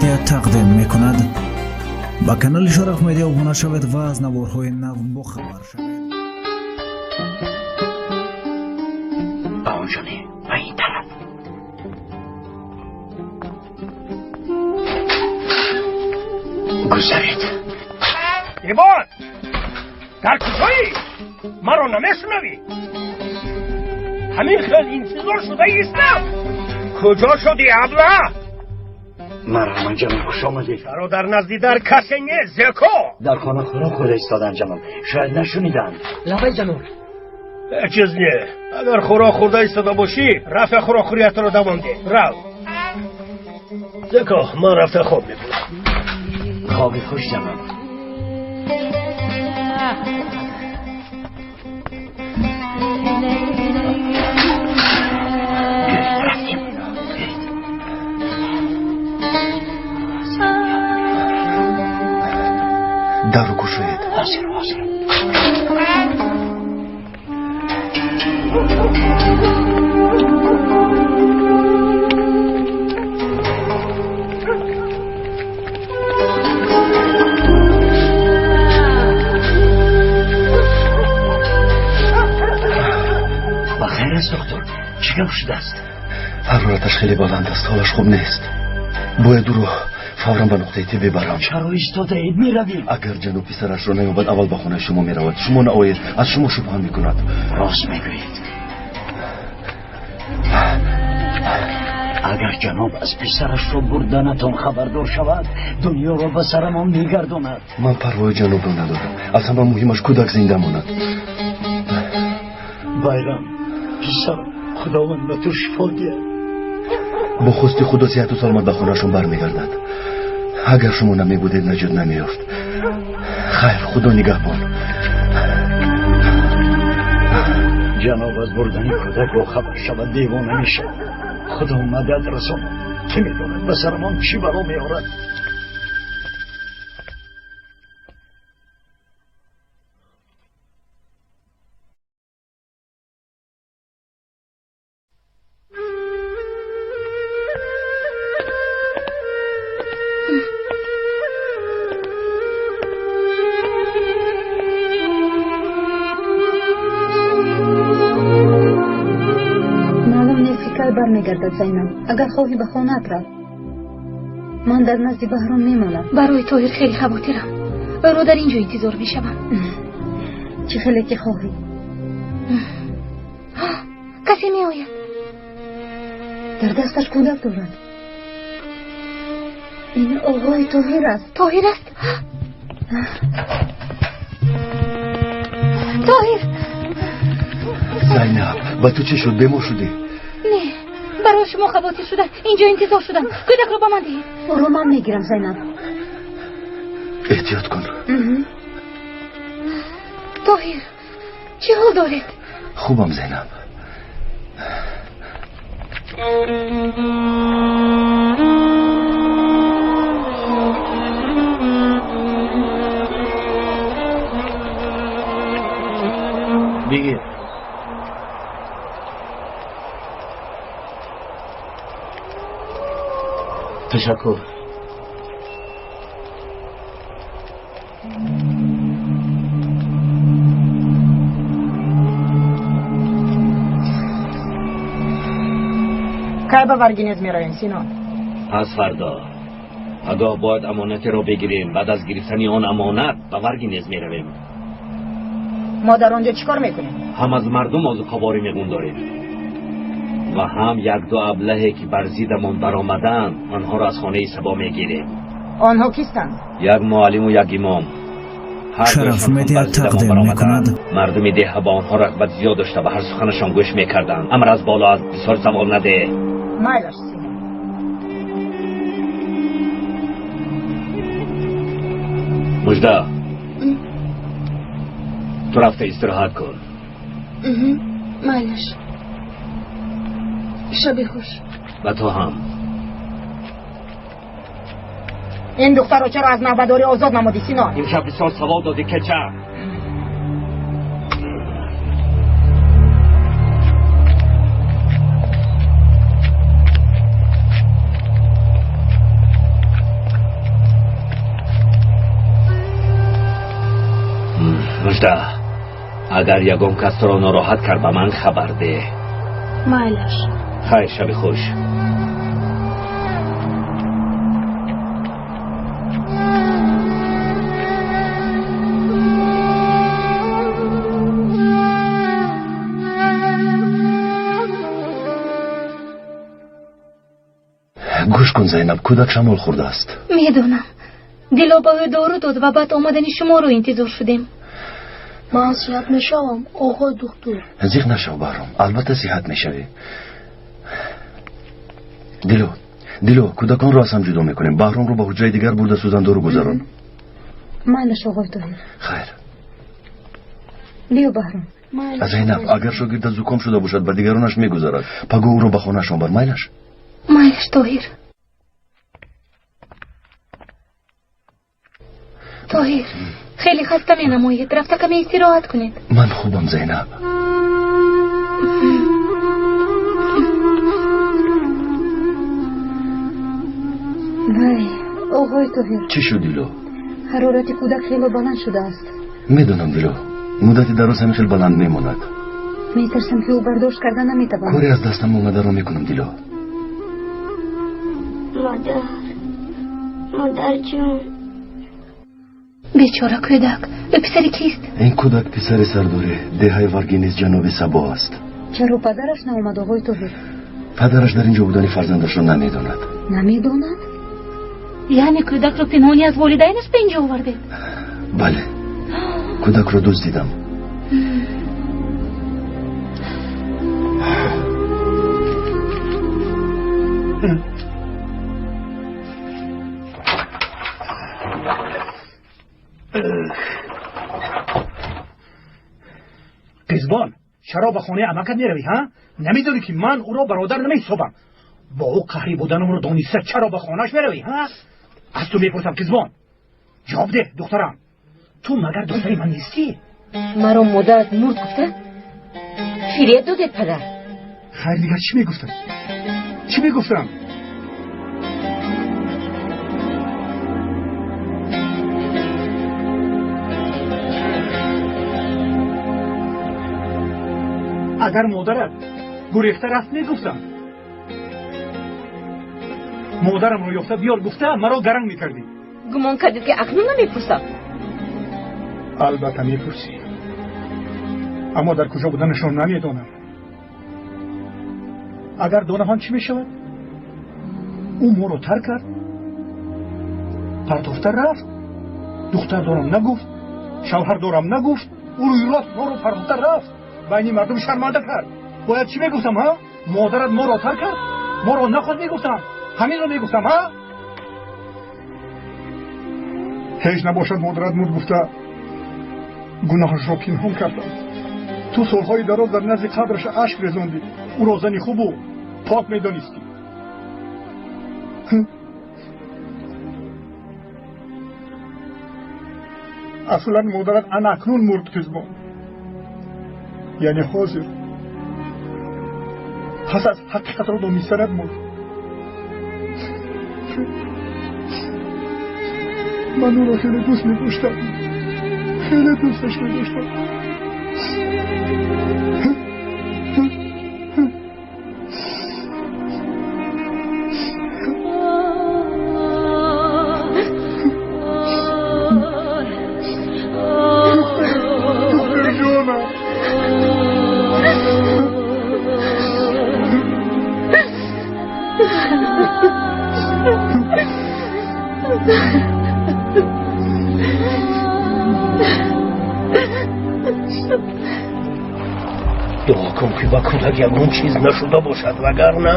Медиа тақдим мекунад. Ба канали Шараф Медиа обуна шавед ва аз наворҳои нав бохабар шавед. Ба онҷо не, ба ин тараф. Гузаред. Ивон, дар куҷоӣ? Маро намешунавӣ? Ҳамин хел интизор шуда истам. Куҷо шудӣ, абла? Марҳамат, ҷаноб, хуш омадед. Чаро дар назди дар касе нест, Зеко? Дар хона хӯрок хӯрда истоданд, ҷаноб. Шояд нашуниданд. Лабай, ҷаноб. Ҳеҷ чиз не. Агар хӯрок хӯрда истода бошӣ, рафта хӯрокхӯриятро давом деҳ. Рав. Зеко, ман рафта хоб мекунам. Хоби хуш, ҷаноб. Рафтем. Дару кушоед. Ҳозир, ҳозир. Ба хайр аст, доктор? Чӣ гап шудааст? Ҳарораташ хеле баланд аст, ҳолаш хуб нест. Бояд ӯро фавран ба нуқтаи тиб бибарам. Чаро истодаед? Меравем. Агар ҷаноб писарашро наёбад, аввал ба хонаи шумо меравад. Шумо наоед, аз шумо шубҳа мекунад. Рост мегӯед. Агар ҷаноб аз писарашро бурданатон хабардор шавад, дунёро ба сарамон мегардонад. Ман парвои ҷанобро надорам. Аз ҳама муҳимаш кӯдак зинда монад. Байрам, писарам, Худованд ба ту шифо диҳад. Бо хости Худо сиҳату саломат ба хонаашон бармегардад. Агар шумо намебудед, наҷот намеёфт. Хайр, Худо нигаҳбон. Ҷаноб аз бурдани кӯдак бохабар шавад, девона мешавад. Худо мадад расонад. Кӣ медонад ба сарамон чӣ бало меорад. Маълум нест, ки кай бармегардад Зайнаб. Агар хоҳӣ, ба хонаат рав. Ман дар назди Баҳром мемонам. Барои Тоҳир хеле хавотирам. Ӯро дар ин ҷо интизор мешавам. Чӣ хеле ки хоҳӣ. Касе меояд. Дар дасташ кӯдак дорад. Ин оғои Тоҳир аст. Тоҳир аст? Тоҳир! Зайнаб, ба ту чӣ шуд? Бемор шудӣ? Не, барои шумо хавотир шуда инҷо интизор шудам. Кӯдакро ба ман диҳед. Ӯро ман мегирам, Зайнаб. Эҳтиёт кун. Тоҳир, чӣ ҳол доред? Хубам, Зайнаб. Бигир. Ташаккур. Кай ба Варгинез меравем, Сино? Пас фардо. Пагоҳ бояд амонатеро бигирем. Баъд аз гирифтани он амонат ба Варгинез меравем. Мо дар он ҷо чӣ кор мекунем? Ҳам аз мардум озуқаворӣ мегундорем ва ҳам як-ду аблаҳе ки бар зиддамон баромаданд, онҳоро аз хонаи Сабо мегирем. Онҳо кистанд? Як муаллиму як имом. Ҳар Шараф дуяшон ҳам Медиа бар зиддамон тақдим баромаданд. мекунад. Мардуми деҳа ба онҳо рағбат зиёд дошта, ба ҳар суханашон гӯш мекарданд. Амр аз боло аз бисёр савол надеҳ. Майлаш, Сино. Мужда, ту рафта истироҳат кун. Майлаш. Шаби хуш. Ба ту ҳам. Ин духтарро чаро аз навбадорӣ озод намудӣ, Сино? Имшаб бисёр савол додӣ, кеча. Мужда, агар ягон кас туро нороҳат кард, ба ман хабар деҳ. Майлаш. Хайр, шаби хуш. Гӯш кун, Зайнаб, кӯдак шамол хӯрдааст. Медонам. Дило ба ӯ дору дод ва баъд омадани шуморо интизор шудем. Ман сиҳат мешавам, оғои духтур. Зиқ нашав, Баҳром, албатта сиҳат мешавӣ. Дило, Дило, кӯдаконро аз ҳам ҷудо мекунем. Баҳромро ба ҳуҷраи дигар бурда сӯзандору гузарон. Майлаш, оғои Тоҳир. Хайр. Биё, Баҳром. Зайнаб, агар шогирдат зуком шуда бошад, ба дигаронаш мегузарад. Пагоҳ ӯро ба хонаашон бар. Майлаш? Майлаш, Тоҳир. Тоҳир, хеле хаста менамоед. Рафта каме истироҳат кунед. Ман хубам, Зайнаб. Вай, оғои Тоҳир. Чӣ шуд, Дило? Ҳарорати кӯдак хело баланд шудааст. Медонам, Дило, муддати дароз ҳамин хел баланд мемонад. Метарсам, ки ӯ бардошт карда наметавонад. Коре аз дастам омадаро мекунам, Дило. Модар, модарҷон. Бечора кӯдак, ӯ писари кист? Ин кӯдак писари сардори деҳаи Варгинис ҷаноби Сабо аст. Чаро падараш наомад, оғои Тоҳир? Падараш дар ин ҷо будани фарзандашро намедонад. Намедонад? Яъне кӯдакро пинҳонӣ аз волидайнаш ба инҷо овардед? Бале, кӯдакро дуздидам. Қизбон, чаро ба хонаи амакат меравӣ, ҳа? Намедонӣ, ки ман ӯро бародар намеҳисобам? Бо ӯ қаҳрӣ буданамро дониста чаро ба хонааш меравӣ, ҳа? Аз ту мепурсам, Қизбон, ҷавоб деҳ, духтарам. Ту магар духтари ман нестӣ? Маро модарат мурд гуфта фиреб додед, падар. Хайр, дигар чӣ мегуфтам? Чӣ мегуфтам? Агар модарат гурехта рафт, мегуфтам. Модарамро ёфта биёр гуфта маро гаранг мекардӣ. Гумон кардед, ки акнун намепурсам? Албатта мепурсӣ, аммо дар куҷо буданашон намедонам. Агар донам, чӣ мешавад? Ӯ моро тарк кард, партофта рафт. Духтар дорам нагуфт, шавҳар дорам нагуфт. Ӯ рӯи рост моро партофта рафт, байни мардум шарманда кард. Бояд чӣ мегуфтам, ҳа? Модарат моро тарк кард, моро нахост мегуфтам? Ҳаминро мегуфтам, ҳа? Ҳеҷ набошад, модарат мурд гуфта гуноҳашро пинҳон кардам. Ту солҳои дароз дар назди қабраш ашк резондӣ, ӯро зани хубу пок медонистӣ. Аслан модарат ана акнун мурд, Қизбон, яъне ҳозир, пас аз ҳақиқатро донистанат мурд. Ман ӯро хеле дӯст медоштам, хеле дӯсташ медоштам. Духтарҷонам. Дуо кун, ки ба кӯдак ягон чиз нашуда бошад, вагарна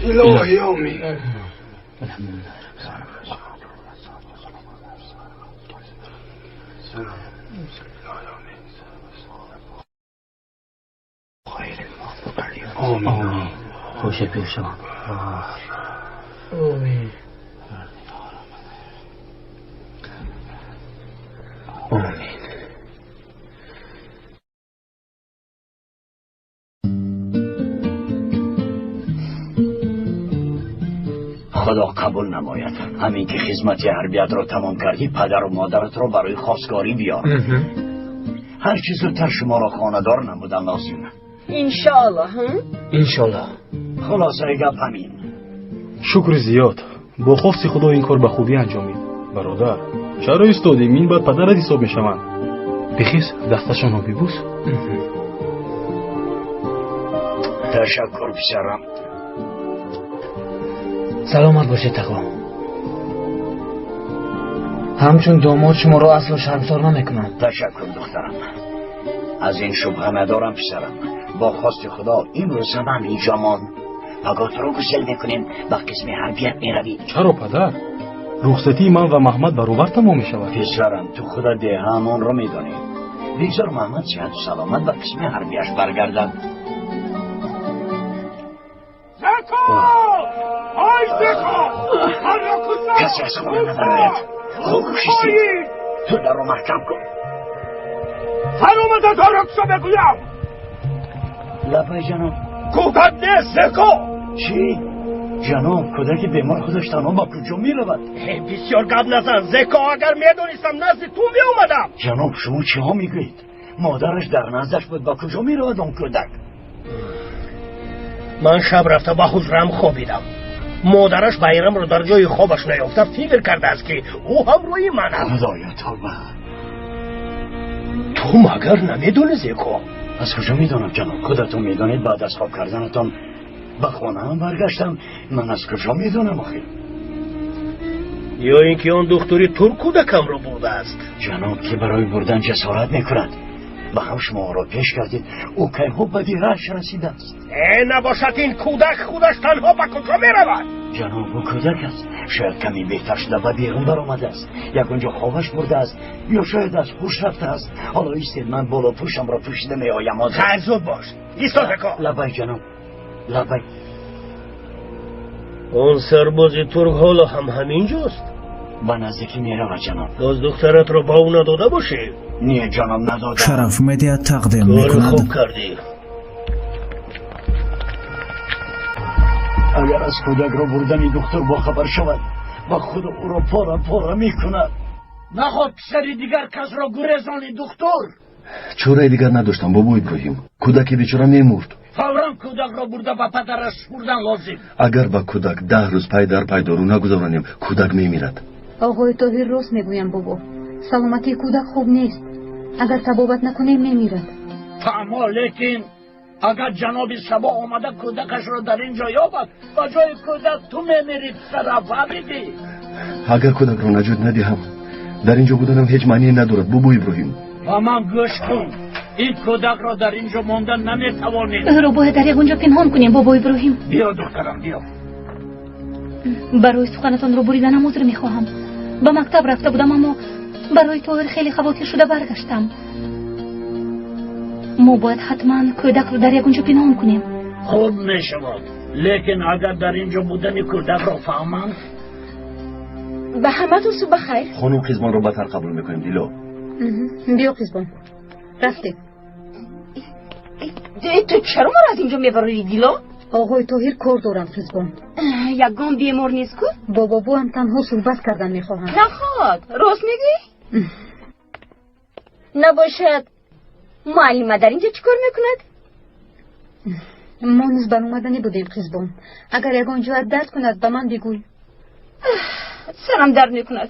Илоҳи, омин. Омин. Хоша пешон. Омин. Омин. Худо қабул намояд. Ҳамин ки хизмати ҳарбиятро тамом кардӣ, падару модаратро барои хостгорӣ биёр. Ҳарчи зудтар шуморо хонадор намудан лозим. Иншоаллоҳ. Иншоаллоҳ. Хулосаи гап ҳамин. Шукри зиёд. Бо хости Худо ин кор ба хубӣ анҷомид. Бародар, чаро истодӣ? Мин баъд падарат ҳисоб мешаванд. Бихез, дасташонро бибӯс. Ташаккур, писарам. Саломат бошед, тағо. Ҳамчун домод шуморо асло шармсор намекунам. Ташаккур, духтарам. Аз ин шубҳа надорам, писарам. Бо хости Худо имрӯз ҳам ҳаминҷо мон. Пагоҳ туро гусел мекунем, ба қисми ҳарбият меравӣ. Чаро, падар? Рухсатии ман ва Маҳмад баробар тамом мешавад. Писарам, ту худат деҳаамонро медонӣ. Бигзор Маҳмад сиҳату саломат ба қисми ҳарбияш баргардад. Касе аз хона набарояд. Хуб шистед. Ту дарро маҳкам кун. Фаромада доракшо мегӯям. Лаббай, ҷаноб. Кӯдак нест, Зеко. Чӣ? Ҷаноб, кӯдаки бемор худаш танҳо ба куҷо меравад? Бисёр гап назан, Зеко. Агар медонистам, назди ту меомадам. Ҷаноб, шумо чиҳо мегӯед? Модараш дар наздаш буд, ба куҷо меравад он кӯдак? Ман шаб рафта ба ҳуҷраам хобидам. Модараш Байрамро дар ҷои хобаш наёфта фикр кардааст, ки ӯ ҳамроҳи ман аст. Худоё, тавба! Ту магар намедонӣ, Зеко? Аз куҷо медонам, ҷаноб? Худатон медонед, баъд аз хоб карданатон ба хонаам баргаштам. Ман аз куҷо медонам охир? Ё ин ки он духтури турк кӯдакамро бурдааст. Ҷаноб, ки барои бурдан ҷасорат мекунад? Ба ҳам шумо ӯро пеш кардед. Ӯ кайҳо ба деҳааш расидааст. Э, набошад, ин кӯдак худаш танҳо ба куҷо меравад? Ҷаноб, ӯ кӯдак аст. Шояд каме беҳтар шуда ба берун баромадааст. Ягон ҷо хобаш бурдааст ё шояд аз ҳуш рафтааст. Ҳоло истед, ман болопӯшамро пӯшида меоям. Хайр, зуд бош. Исто, Зеко. Лаббай, ҷаноб, лаббай. Он сарбози турк ҳоло ҳам ҳамин ҷост? Ба наздикӣ меравад, ҷаноб. Боз духтаратро ба ӯ надода бошӣ? Не, ҷаноб, надодам. Шараф Медиа тақдим Кори мекунад. хуб кардӣ. Агар аз кӯдакро бурдани духтур бохабар шавад, ба худ ӯро пора пора мекунад. Наход писари дигар касро гурезони, духтур. Чораи дигар надоштам, бобо Иброҳим. Кӯдаки бечора мемурд. Фавран кӯдакро бурда ба падараш супурдан лозим. Агар ба кӯдак 10 рӯз пай дар пай дору нагузаронем, кӯдак мемирад. Оғои Тоҳир рост мегӯям, бобо. Саломатии кӯдак хуб нест. Агар табобат накунем, мемирад. Фаҳмо, лекин агар ҷаноби Сабо омада кӯдакашро дар ин ҷо ёбад, ба ҷои кӯдак ту мемирӣ, писарам, фаҳмидӣ? Агар кӯдакро наҷот надиҳам, дар ин ҷо буданам ҳеҷ маъние надорад, бобо Иброҳим. Ба ман гӯш кун. Ин кӯдакро дар ин ҷо монда наметавонем. Ӯро бояд дар ягон ҷо пинҳон кунем, бобо Иброҳим. Биё, духтарам, биё. Барои суханатонро буриданам узр мехоҳам. Ба мактаб рафта будам, аммо барои Тоҳир хеле хавотир шуда баргаштам. Мо бояд ҳатман кӯдакро дар ягон ҷо пинҳон кунем. Хуб мешавад, лекин агар дар ин ҷо будани кӯдакро фаҳманд. Ба ҳаматон субҳ бахайр. Хонум Қизбонро баъдтар қабул мекунем, Дило. Биё, Қизбон, рафтем. Ту чаро маро аз ин ҷо мебарорӣ, Дило? Оғои Тоҳир кор доранд, Қизбон. Ягон бемор нест ку? Бо бобоам танҳо суҳбат кардан мехоҳам. Наход, рост мегӯӣ? Набошад, муаллима дар ин ҷо чӣ кор мекунад? Мо низ баромаданӣ будем, Қизбон. Агар ягон ҷоят дард кунад, ба ман бигӯй. Сарам дард мекунад.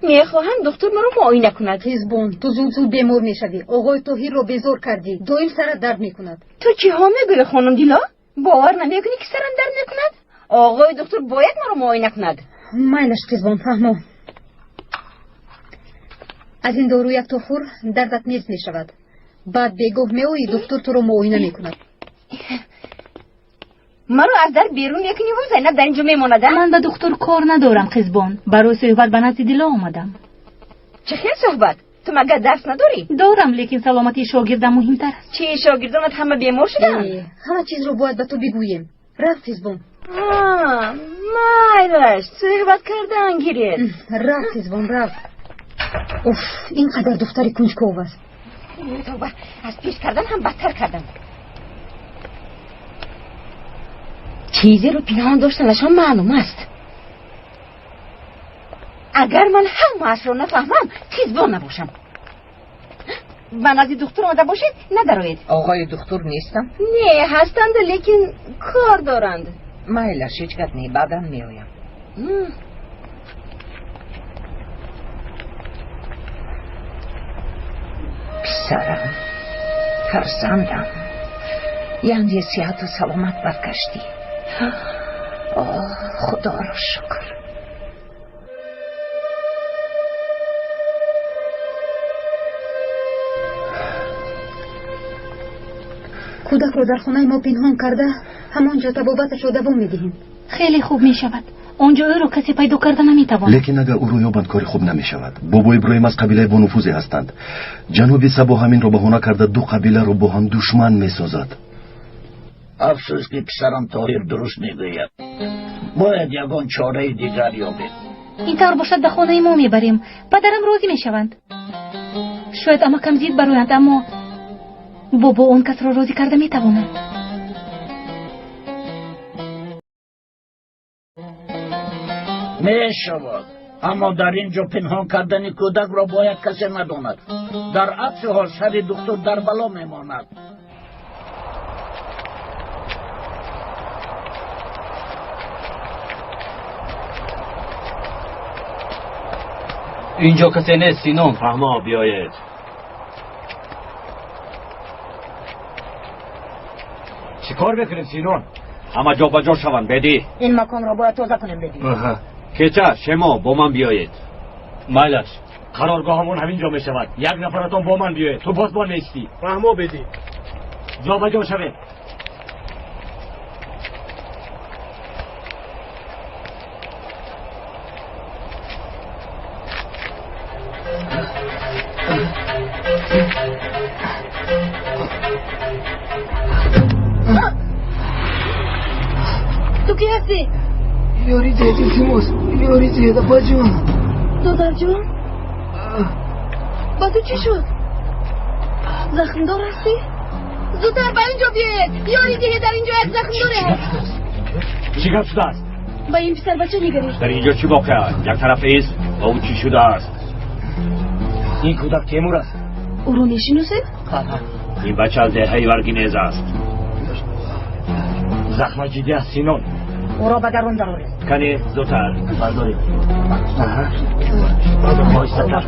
Мехоҳам духтур маро муоина кунад. Қизбон, ту зуд зуд бемор мешавӣ. Оғои Тоҳирро безор кардӣ. Доим сарат дард мекунад. Ту чиҳо мегӯӣ, хонум Дило? Бовар намекунӣ, ки сарам дард мекунад? Оғои духтур бояд маро муоина кунад. Майлаш, Қизбон, фаҳмо. Аз ин дору якто хӯр, дардат нест мешавад. Баъд бегоҳ меоӣ, духтур туро муоина мекунад. Маро аз дар берун мекуниву Зайнаб дар ин ҷо мемонад, а? Ман ба духтур кор надорам, Қизбон. Барои суҳбат ба назди Дило омадам. Чӣ хел суҳбат? Ту магар дарс надорӣ? Дорам, лекин саломатии шогирдам муҳимтар аст. Чӣ, шогирдонат ҳама бемор шудаанд? Ҳама чизро бояд ба ту бигӯем. Рафт, Қизбон. Майлаш, суҳбат кардан гиред. Рафт, Қизбон, рафт. Уф, ин қадар духтари кунҷков аст. Тавба, аз пеш кардан ҳам бадтар кардам. Чизеро пинҳон доштанашон маълум аст. Агар ман ҳамаашро нафаҳмам, қизбон набошам. Ба назди духтур омада бошед, надароед. Оғои духтур нестам? Не, ҳастанд, лекин кор доранд. Майлаш, ҳеҷ гап не, баъдан меоям. Писарам, фарзандам, яъне сиҳату саломат баргаштӣ. Оҳ, худоро шукр. Кӯдакро дар хонаи мо пинҳон карда, ҳамон ҷо табобаташро давом медиҳем. Хеле хуб мешавад. Он ҷо ӯро касе пайдо карда наметавонад. Лекин агар ӯро ёбанд, кори хуб намешавад. Бобо Иброҳим аз қабилаи бонуфузе ҳастанд. Ҷаноби Сабо ҳаминро баҳона карда ду қабиларо бо ҳам душман месозад. Афсӯс, ки писарам Тоҳир дуруст мегӯяд. Бояд ягон чораи дигар ёбем. Ин тавр бошад, ба хонаи мо мебарем. Падарам розӣ мешаванд. Шояд амакам зид бароянд, аммо бобо он касро розӣ карда метавонад. Мешавад, аммо дар ин ҷо пинҳон кардани кӯдакро бояд касе надонад. Дар акси ҳол сари духтур дар бало мемонад. Инҷо касе нест, Синон. Фаҳмо, биёед. Чӣ кор мекунем, Синон? Ҳама ҷо ба ҷо шаванд, бедӣ. Ин маконро бояд тоза кунем, бедӣ. Кеча, шемо, бо ман биёед. Майлаш, қароргоҳамон ҳамин ҷо мешавад. Як нафаратон бо ман биёед. Ту боз бо меистӣ. Фаҳмо, бедӣ. Ҷо ба ҷо шавед. Ту кӣ ҳастӣ? Ёри диҳед, илтимос, ёри диҳед, апаҷон. Додарҷон, ба ту чӣ шуд? Захмдор ҳастӣ? Зудтар ба ин ҷо биёед, ёри диҳед, дар ин ҷо як захмдоре ҳаст. Чӣ гап шудааст? Ба ин писарбача нигаред. Дар ин ҷо чӣ воқеа? Як тараф ист, ба ӯ чӣ шудааст? Ин кӯдак Темур аст. Ӯро мешиносед? Ин бача аз деҳаи Варгинез аст. Захма ҷиддӣ аст, Синон. Ӯро ба дарун дароред. Кане, зудтар бардоред. Оҳистатар.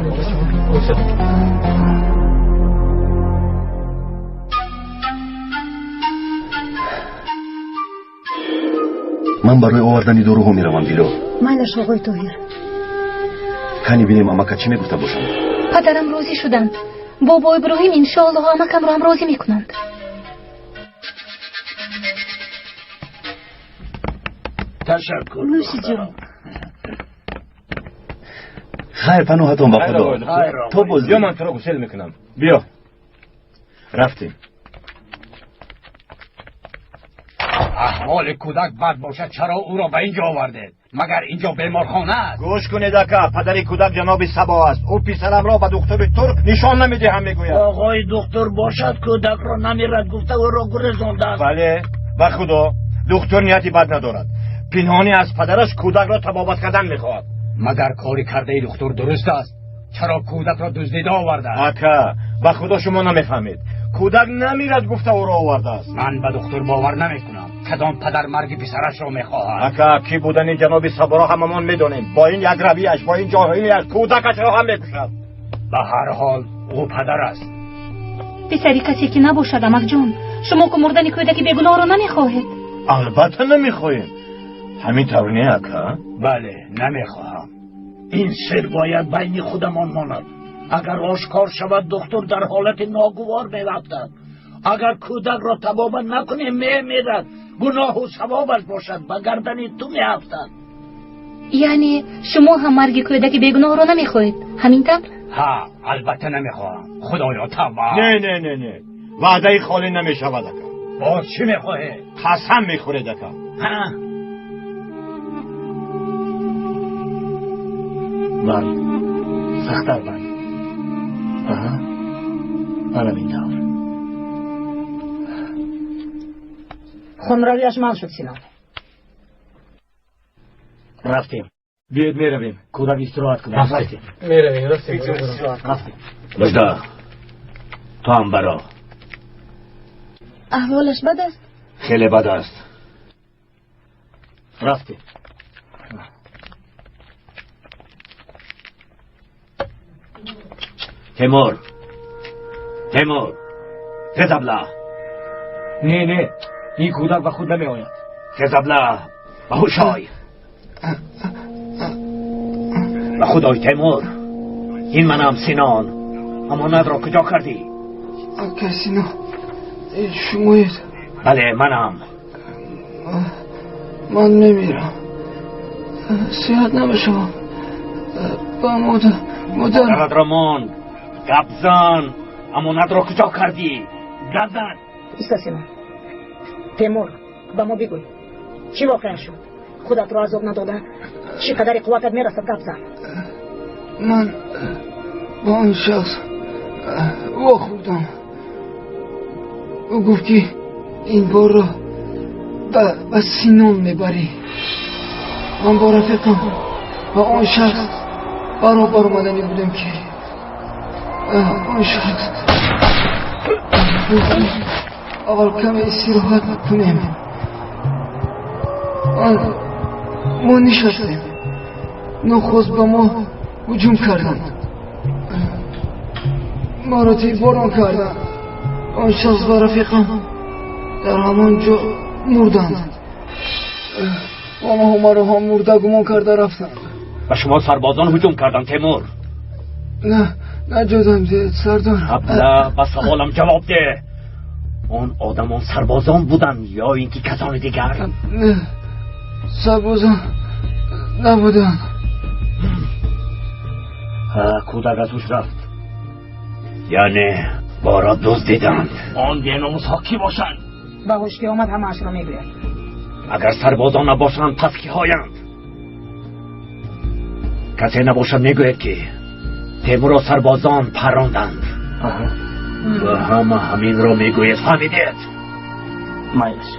Ман барои овардани доруҳо меравам, Дило. Майлаш, оғои Тоҳир. Кани бинем, амака чӣ мегуфта бошанд. Падарам розӣ шуданд. Бобо Иброҳим иншоаллоҳ амакамро ҳам розӣ мекунанд. Ташаккур. Нӯши ҷон. Хайр, паноҳатон ба Худо. То боз. Биё, ман туро гусел мекунам. Биё, рафтем. Аҳволи кӯдак бад бошад, чаро ӯро ба ин ҷо овардед? Магар ин ҷо беморхона аст? Гӯш кунед, ака, падари кӯдак ҷаноби Сабо аст. Ӯ писарамро ба духтури турк нишон намедиҳам мегӯяд. Оғои духтур бошад, кӯдакро намирад гуфта ӯро гурезондааст. Бале, ба Худо, духтур нияти бад надорад. Пинҳонӣ аз падараш кӯдакро табобат кардан мехоҳад. Магар кори кардаи духтур дуруст аст? Чаро кӯдакро дуздида овардааст? Ака, ба Худо, шумо намефаҳмед. Кӯдак намирад гуфта ӯро овардааст. Ман ба духтур бовар намекунам. Кадом падар марги писарашро мехоҳад? Ака, кӣ будани ҷаноби Саборо ҳамамон медонем. Бо ин якравияш, бо ин ҷоҳилияш кӯдакашро ҳам мекушад. Ба ҳар ҳол ӯ падар аст. Писари касе ки набошад, амакҷон, шумо ку мурдани кӯдаки бегуноҳро намехоҳед. Албатта намехоҳем. Ҳамин тавр не, ака? Бале, намехоҳам. Ин сир бояд байни худамон монад. Агар ошкор шавад, духтур дар ҳолати ногувор меафтад. Агар кӯдакро табобат накунем, мемирад. Гуноҳу савобаш бошад, ба гардани ту меафтад. Яъне шумо ҳам марги кӯдаки бегуноҳро намехоҳед, ҳамин тавр? Ҳа, албатта намехоҳам. Худоё, тавба. Не, не, не, не, ваъдаи холӣ намешавад, ака. Боз чӣ мехоҳед? Қасам мехӯред, ака. Ҳа, банд, сахттар банд. Аҳа, анам ин тавр. Хунравияш манъ шуд, Синон. Рафтем. Биёед меравем. Кӯдак истироҳат кунад. Рафтем. Меравем, рафтем. Рафтем. Мужда, ту ҳам баро. Аҳволаш бад аст? Хеле бад аст. Рафтем. Темур, Темур, хез абла. Не, не, ин кӯдак ба худ намеояд. Хез абла, ба ҳуш ой. Ба худ ой, Темур. Ин манам, Синон. Амонатро куҷо кардӣ? Акай Синон, шумоед? Бале, манам. Ман мемирам. Сиҳат намешавам. Ба модар... Модаратро мон. Гап зан. Амонатро куҷо кардӣ? Гап зан. Иста, Синон. Темур, ба мо бигӯй, чӣ воқеа шуд? Худатро азоб надода, чӣ қадари қувватат мерасад, гап зан. Ман бо он шахс вохӯрдам. Ӯ гуфт, ки ин борро ба Синон мебарӣ. Ман бо рафиқам ва он шахс баробар омаданӣ будем, ки он шахс гуфт, аввал каме истироҳат кунем. Мо нишастем. Нохост ба мо ҳуҷум карданд. Маро тирборон карданд. Он шахс ва рафиқам дар ҳамон ҷо мурданд. Онҳо маро ҳам мурда гумон карда рафтанд. Ба шумо сарбозон ҳуҷум карданд, Темур? Не, наҷотам диҳед, сардор. Абла, ба саволам ҷавоб деҳ. Он одамон сарбозон буданд ё ин ки касони дигар? Не, сарбозон набуданд. Кӯдак аз ҳуш рафт. Яъне бора дуздиданд. Он беномусҳо кӣ бошанд? Ба ҳуш ки омад, ҳамаашро мегӯяд. Агар сарбозон набошанд, пас киҳоянд? Касе набошад мегӯяд, ки Темурро сарбозон парронданд. Ва ҳама ҳаминро мегӯяд. Фаҳмидед? Майлаш.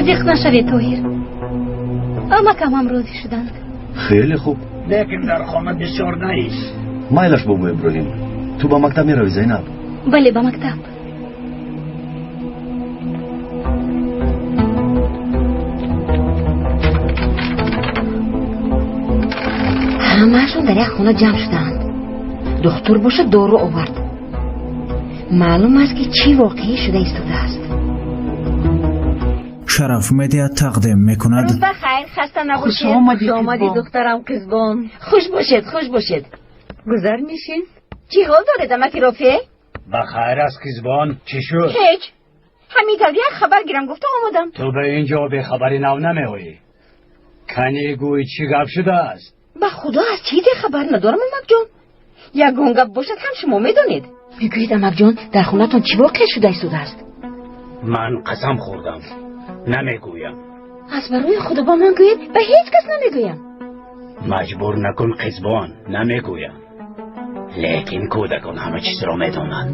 Зиқ нашавед, Тоҳир. Амакам ҳам розӣ шуданд. Хеле хуб. Лекин дар хона бисёр наист. Майлаш, бобо Иброҳим. Ту ба мактаб меравӣ, Зайнаб? Бале, ба мактаб. Ҳамаашон дар як хона ҷамъ шудаанд. Духтур бошад, дору овард. Маълум аст, ки чӣ воқеӣ шуда истодааст. Шараф Медиа тақдим мекунад. Рӯз бахайр, хаста набошед. Хуш омадӣ, Хуш омадӣ, духтарам Қизбон. Хуш бошед, хуш бошед. Гузар нишин. Чӣ ҳол доред, амаки Рофеъ? Ба хайр аст, Қизбон. Чӣ шуд? Ҳеҷ. Ҳамин тавр як хабар гирам гуфта омадам. Ту ба ин ҷо бехабари нав намеоӣ. Кани гӯй, чӣ гап шудааст? Ба худо, аз чизе хабар надорам, амакҷон. Ягон гап бошад ҳам шумо медонед. Мегӯед, амакҷон, дар хонатон чӣ воқеа шуда истодааст? Ман қасам хӯрдам, намегӯям. Аз барои худо ба ман гӯед, ба ҳеҷ кас намегӯям. Маҷбур накун, Қизбон, намегӯям. Лекин кӯдакон ҳама чизро медонанд.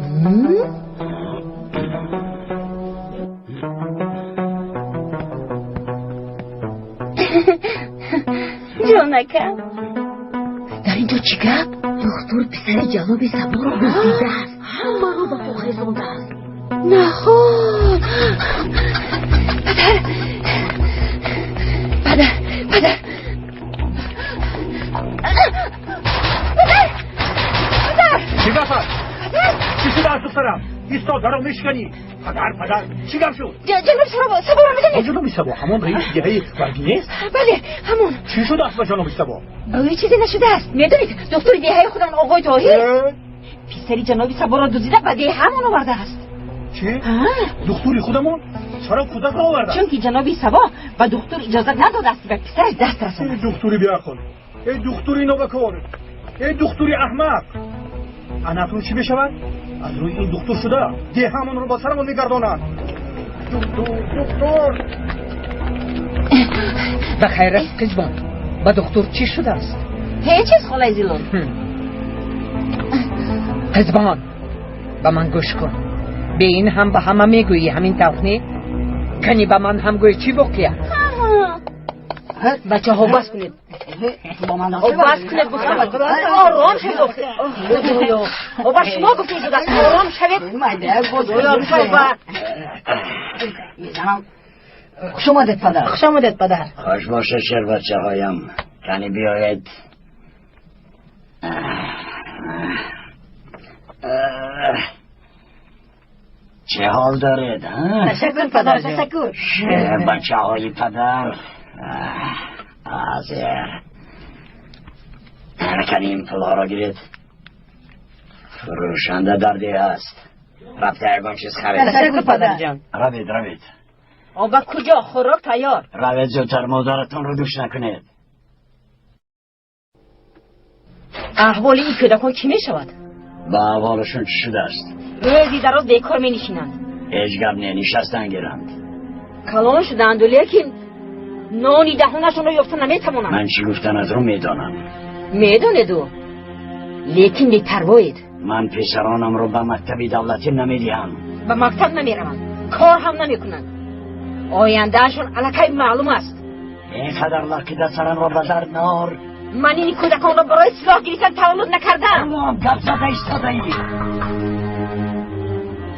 Ҷонакам, дар ин ҷо чӣ гап? Духтур писари ҷаноби Саборо дуздидааст. Ҳамаро ба по хезондааст. Наход! Падар, падар, падар, падар, падар! Чӣ гап аст? Чӣ шудааст, духтарам? Исто, даро мешиканӣ. Падар, падар, чӣ гап шуд? Ҷаноби Сабо, Саборо медонед? Ҷаноби Сабо ҳамон раиси деҳаи Варгӣ нест? Бале, ҳамон. Чӣ шудааст ба ҷаноби Сабо? Ба ӯ чизе нашудааст. Медонед, духтури деҳаи худамон, оғои Тоҳир, писари ҷаноби Саборо дуздида ба деҳаамон овардааст. Чӣ? Духтури худамон чаро кӯдакро оварда? Чунки ҷаноби Сабо ба духтур иҷозат надодааст, ки ба писараш даст расонад. Эй духтури беақл, эй духтури нобакор, эй духтури аҳмақ, ана акнун чӣ мешавад? Аз рӯи ин духтур шуда деҳамонро ба сарамон мегардонад. Духтур, духтур! Ба хайр аст, Қизбон? Ба духтур чӣ шудааст? Ҳеҷ чиз, холаи Зилон. Қизбон, ба ман гӯш кун. Бе ин ҳам ба ҳама мегӯӣ, ҳамин тавр не? Кани ба ман ҳам гӯй, чӣ воқеа? Бачаҳо, бас кунед, бас кунед гуфтам. Ором шавед. Худоё, ба шумо гуфта шудааст, ором шавед. Мезанам. Хуш омадед, падар. Хуш омадед, падар. Хуш бошед, шербачаҳоям. Кани биёед. Чӣ ҳол доред? Ташаккур, падар, ташаккур. Шербачаҳои падар. Ҳозир кани ин пулҳоро гиред. Фурӯшанда дар деҳ аст. Рафта ягон чиз харид. Ташаккур, падарҷон. Равед, равед. Ба куҷо? Хӯрок тайёр. Равед зудтар, модаратонро дӯш накунед. Аҳволи ин кӯдакон чӣ мешавад? Ба аҳволашон чӣ шудааст? Рӯзи дароз бекор менишинанд. Ҳеҷ гап не, нишастан гиранд. Калон шудаанду, лекин нони даҳонашонро ёфта наметавонанд. Ман чӣ гуфтанатро медонам. Медонеду, лекин бепарвоед. Ман писаронамро ба мактаби давлатӣ намедиҳам. Ба мактаб намераванд, кор ҳам намекунанд. Ояндаашон аллакай маълум аст. Ин қадар лақида сарамро ба дард наор. Ман ин кӯдаконро барои силоҳ гирифтан таваллуд накардам. Тамом, гап зада истодаӣ.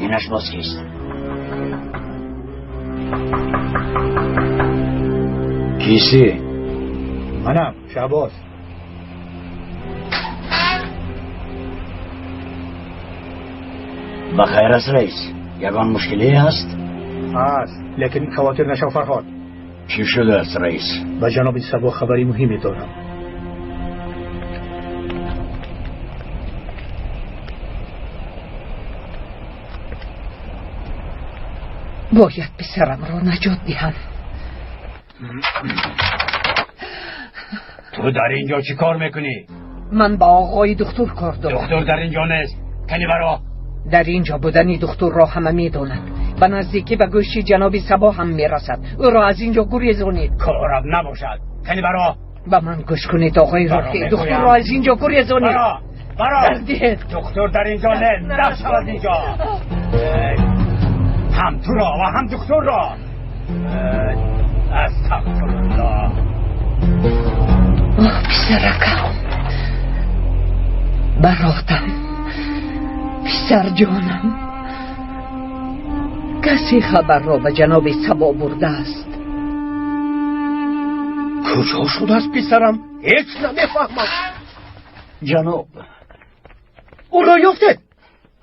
Инаш боз кист? Кисӣ? Манам, Шаҳбоз. Ба хайр аст, раис? Ягон мушкиле ҳаст? Ҳаст, лекин хавотир нашав, Фарҳод. Чӣ шудааст, раис? Ба ҷаноби Сабо хабари муҳиме дорам. Бояд писарамро наҷот диҳам. Ту дар ин ҷо чӣ кор мекунӣ? Ман ба оғои духтур кор дорам. Духтур дар ин ҷо нест. Кани баро. Дар ин ҷо будани духтурро ҳама медонад. Ба наздикӣ ба гӯши ҷаноби Сабо ҳам мерасад. Ӯро аз ин ҷо гурезонед. Корам набошад. Кани баро. Ба ман гӯш кунед, оғои Рофеъ. Духтурро аз ин ҷо гурезонед. Баро, баро. Духтур дар ин ҷо нест. Дафт шав аз ин ҷо. Ҳам туро ва ҳам духтурро. Астағфируллоҳ. Оҳ, писаракам, баротам, писарҷонам, касе хабарро ба ҷаноби Сабо бурдааст. Куҷо шудааст писарам? Ҳеҷ намефаҳмам. Ҷаноб, ӯро ёфтед?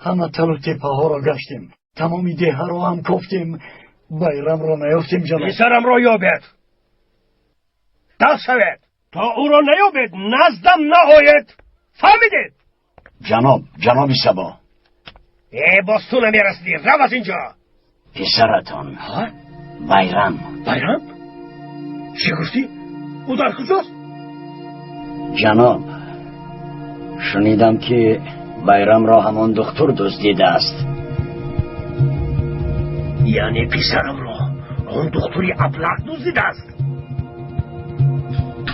Ҳама талу теппаҳоро гаштем, тамоми деҳаро ҳам кофтем, Байрамро наёфтем, ҷаноб. Писарамро ёбед, даст шавед. То ӯро наёбед, наздам наоед. Фаҳмидед? Ҷаноб, ҷаноби Сабо. Э, боз ту намерасидӣ. Рав аз ин ҷо. Писаратон Байрам. Байрам? Чӣ гуфтӣ? Ӯ дар куҷост? Ҷаноб, шунидам, ки Байрамро ҳамон духтур дуздидааст. Яъне писарамро он духтури аблаҳ дуздидааст?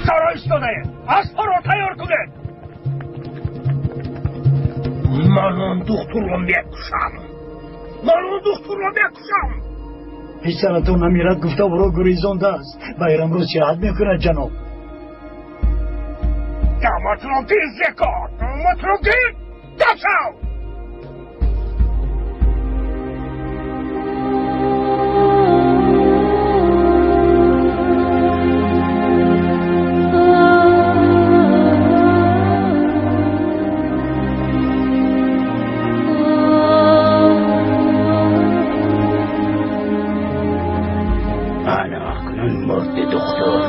Чаро истодаед? Аспҳоро тайёр кунед. Ман он духтурро мекушам. Ман он духтурро мекушам. Писаратон намирад гуфта ӯро гурезондааст. Байрамро сиҳат мекунад, ҷаноб. Даматро гир, зеко! Даматро гир! Дафт шав! Ана акнун мурди духтур.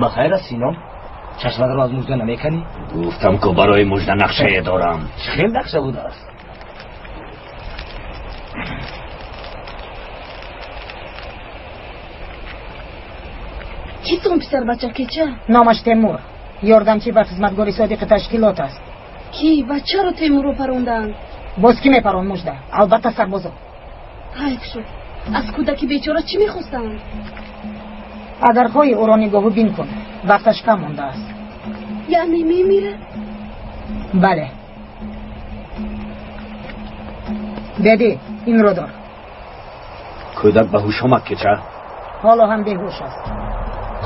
Ба хайр аст, Сином? Чашматро аз мужда намеканӣ? Гуфтам ку барои мужда нақшае дорам. Чӣ хел нақша будааст? Кист он писарбача, кеча? Номаш Темур, ёрдамчӣ ва хизматгори содиқи ташкилот аст. Кӣ ва чаро Темурро парондаанд? Боз кӣ мепарон, Мужда? Албатта сарбозо. Ҳайф шуд. Аз кӯдаки бечора чӣ мехостанд? Агар хоҳӣ, ӯро нигоҳу бин кун, вақташ кам мондааст. Яъне мемирад? Бале. Беди, инро дор. Кӯдак ба ҳуш омад, кеча? Ҳоло ҳам беҳуш аст.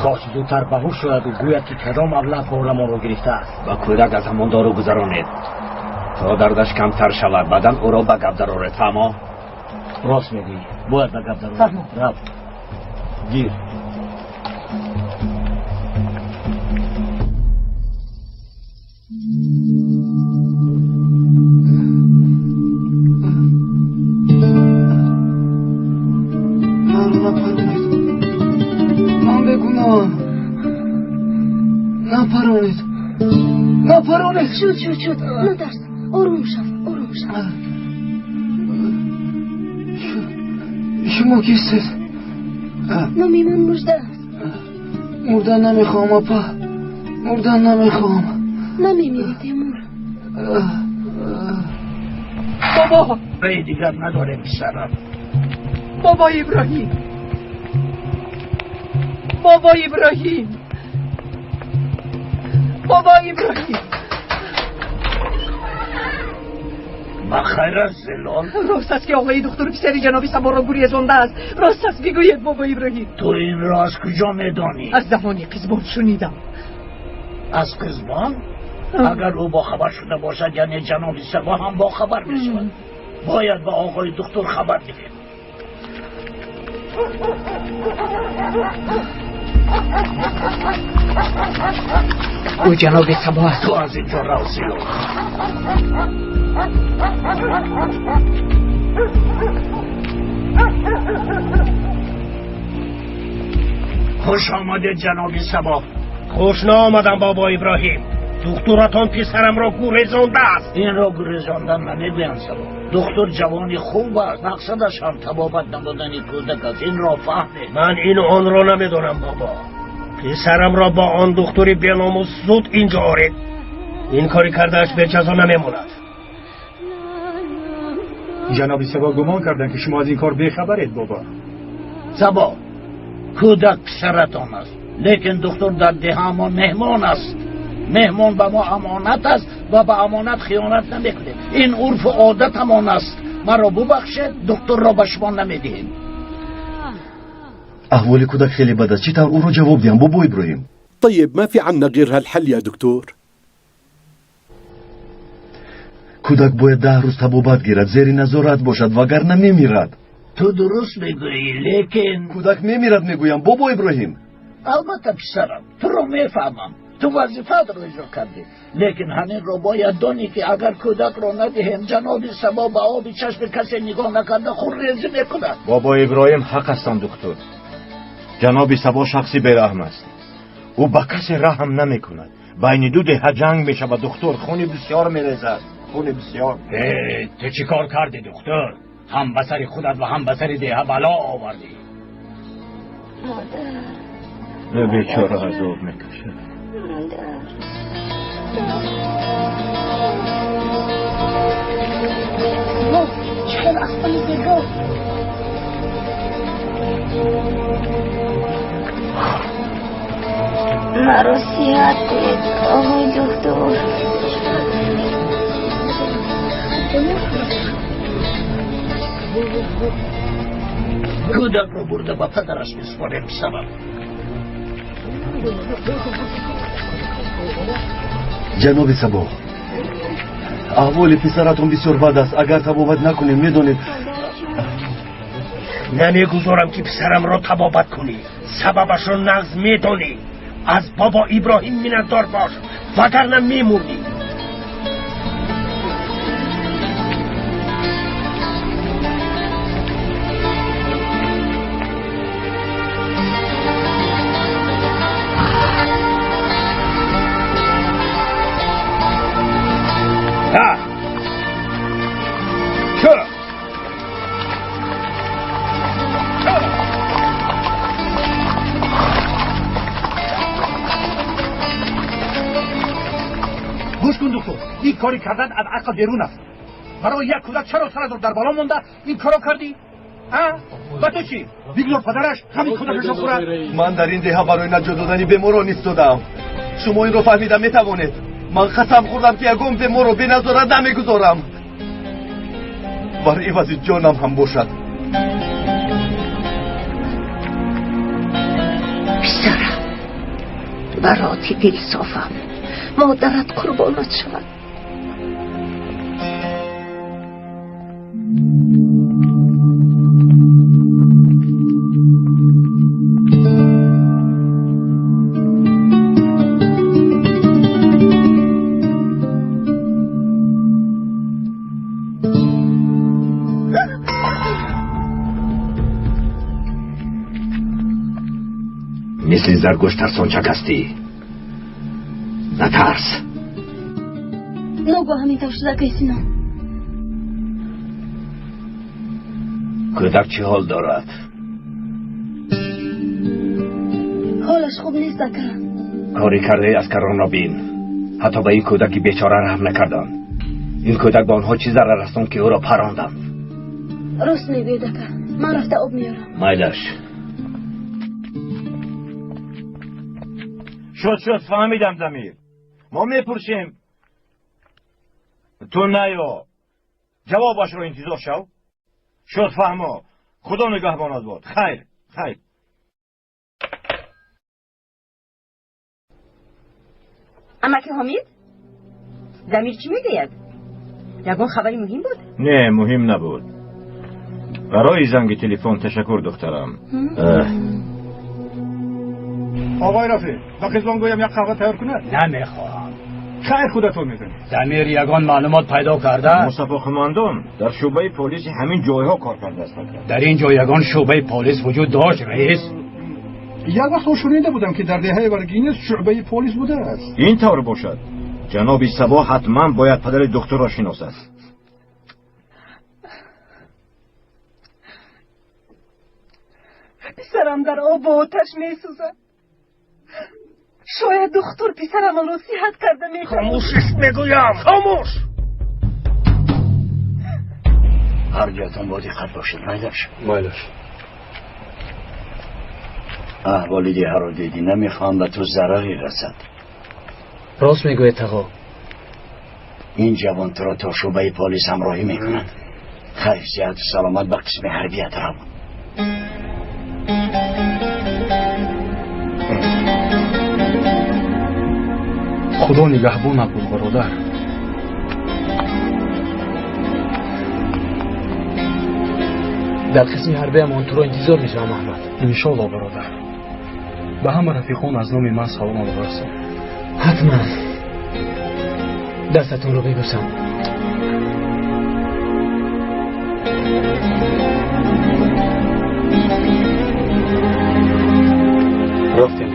Кош зудтар ба ҳуш шояду гӯяд, ки кадом аблаҳ боламонро гирифтааст. Ба кӯдак аз ҳамон дору гузаронед, то дардаш камтар шавад, баъдан ӯро ба гап дароред. Фаҳмо? Рост мегӯӣ, бояд ба гап дароред. Фаҳмо. Рав, гир. Маро напаронед, ман бегуноҳам. Напаронед, напаронед. Шуд, шуд, шуд, натарс, ором шав, ором шав. Шумо кистед? Номи ман Мужда аст. Мурдан намехоҳам, апа, мурдан намехоҳам. Намемирӣ, Темур. Бобо. Рои дигар надорем, писарам. Бобо Иброҳим, бобо Иброҳим, бобо Иброҳим. Ба хайр аст, Зилол? Рост аст, ки оғои духтур писари ҷаноби Саборо гурезондааст? Рост аст, бигӯед, бобо Иброҳим. Ту инро аз куҷо медонӣ? Аз даҳони Қизбон шунидам. Аз Қизбон? Агар ӯ бохабар шуда бошад, яъне ҷаноби Сабо ҳам бохабар мешавад. Бояд ба оғои духтур хабар диҳем. Ӯ ҷаноби Сабо аст. Ту аз инҷо рав, Зилол. Хуш омадед, ҷаноби Сабо. Хуш наомадам, бобо Иброҳим. Духтуратон писарамро гурезондааст. Инро гурезондан намегӯянд, Сабо. Духтур ҷавони хуб аст, мақсадаш ҳам табобат намудани кӯдак аст. Инро фаҳмед. Ман ину онро намедонам, бобо. Писарамро бо он духтури беномус зуд инҷо оред. Ин кори кардааш беҷазо намемонад. Ҷаноби Сабо гумон карданд, ки шумо аз ин кор бехабаред, бобо. Сабо, кӯдак писаратон аст, лекин духтур дар деҳаамон меҳмон аст. Меҳмон ба мо амонат аст ва ба амонат хиёнат намекунем. Ин урфу одатамон аст. Маро бубахшед, духтурро ба шумо намедиҳем. Аҳволи кӯдак хеле бад аст. Чӣ тавр ӯро ҷавоб диҳам, бобо Иброҳим? طيب، ما في عنا غير هالحل يا دكتور. Кӯдак бояд 10 рӯз табобат гирад, зери назорат бошад, вагарна мемирад. Ту дуруст мегӯӣ, лекин Кӯдак мемирад, мегӯям, бобо Иброҳим. Албатта, писарам, туро мефаҳмам. Ту вазифаатро иҷро кардӣ, лекин ҳаминро бояд донӣ, ки агар кӯдакро надиҳем, ҷаноби Сабо ба оби чашми касе нигоҳ накарда хунрезӣ мекунад. Бобо Иброҳим ҳақ ҳастанд, духтур. Ҷаноби Сабо шахси бераҳм аст. Ӯ ба касе раҳм намекунад. Байни ду деҳа ҷанг мешавад, духтур, хуни бисёр мерезад, хуни бисёр. Ту чӣ кор кардӣ, духтур? Ҳам ба сари худат ва ҳам ба сари деҳа бало овардӣ. Модар. Бечора азоб мекашад. Модар. Воҳ, чӣ хел аспои зебо! Маро сиҳат кунед, оғои духтур. Кӯдакро бурда ба падараш бисупорем, писарам. Ҷаноби Сабо, аҳволи писаратон бисёр бад аст. Агар табобат накунем, медонед. Намегузорам, ки писарамро табобат кунӣ. Сабабашро нағз медонӣ. Аз бобо Иброҳим миннатдор бош, вагарна мемурдӣ. Кори кардан аз ақл берун аст. Барои як кӯдак чаро саратро дар бало монда ин корро кардӣ? Ба ту чӣ? Бигзор падараш ғами кӯдакашро хӯрад. Ман дар ин деҳа барои наҷот додани беморон истодаам. Шумо инро фаҳмида метавонед. Ман қасам хӯрдам, ки ягон беморро беназорат намегузорам, бар ивази ҷонам ҳам бошад. Писарам, бароти дилсофам, модарат қурбонат шавад. Мисли заргӯш тарсончак ҳастӣ. Натарс. Ногоҳ ҳамин тавр шуда, акай Синон. Кӯдак чӣ ҳол дорад? Ҳолаш хуб нест, ака. Кори кардаи аскаронро бин. Ҳатто ба ин кӯдаки бечора раҳм накарданд. Ин кӯдак ба онҳо чӣ зарар расонд, ки ӯро паронданд? Рост мегӯед, ака. Ман рафта об меорам. Майлаш. Шуд, шуд, фаҳмидам, Замир. Мо мепурсем, ту наё, ҷавобашро интизор шав. Шуд, фаҳмо. Худо нигаҳбонат бод. Хайр, хайр. Амаки Ҳомид, Замир чӣ мегӯяд? Ягон хабари муҳим буд? Не, муҳим набуд. Барои занги телефон ташаккур, духтарам. Оқои Рафеъ, ба Қизбон гӯям як қаҳва тайёр кунад? Намехоҳам. Хайр, худатон медонед. Замир ягон маълумот пайдо карда? Мустафо қумандон дар шӯъбаи полиси ҳамин ҷойҳо кор кардааст. Дар ин ҷо ягон шӯъбаи полис вуҷуд дошт, раис? Як вақт шунида будам, ки дар деҳаи Варгинес шӯъбаи полис будааст. Ин тавр бошад, ҷаноби Сабо ҳатман бояд падари духтурро шиносад. Писарам дар обу оташ месӯзад. Шояд духтур писарамонро сиҳат карда метавонад. Хомӯшиш мегӯям, хомӯш! Ҳар ҷоятон бо диққат бошед, майлаш. Майлаш. Аҳволи деҳаро дидӣ, намехоҳам ба ту зараре расад. Рост мегӯед, тағо. Ин ҷавон туро то шӯъбаи полис ҳамроҳӣ мекунад. Хайр, сиҳату саломат ба қисми ҳарбият рав. Худо нигаҳбонат буд, бародар. Дар қисми ҳарбиамон туро интизор мешавам, Аҳмад. Иншоалло, бародар. Ба ҳама рафиқон аз номи ман саломам расон. Ҳатман. Дастатонро бибӯсам. Рафтем.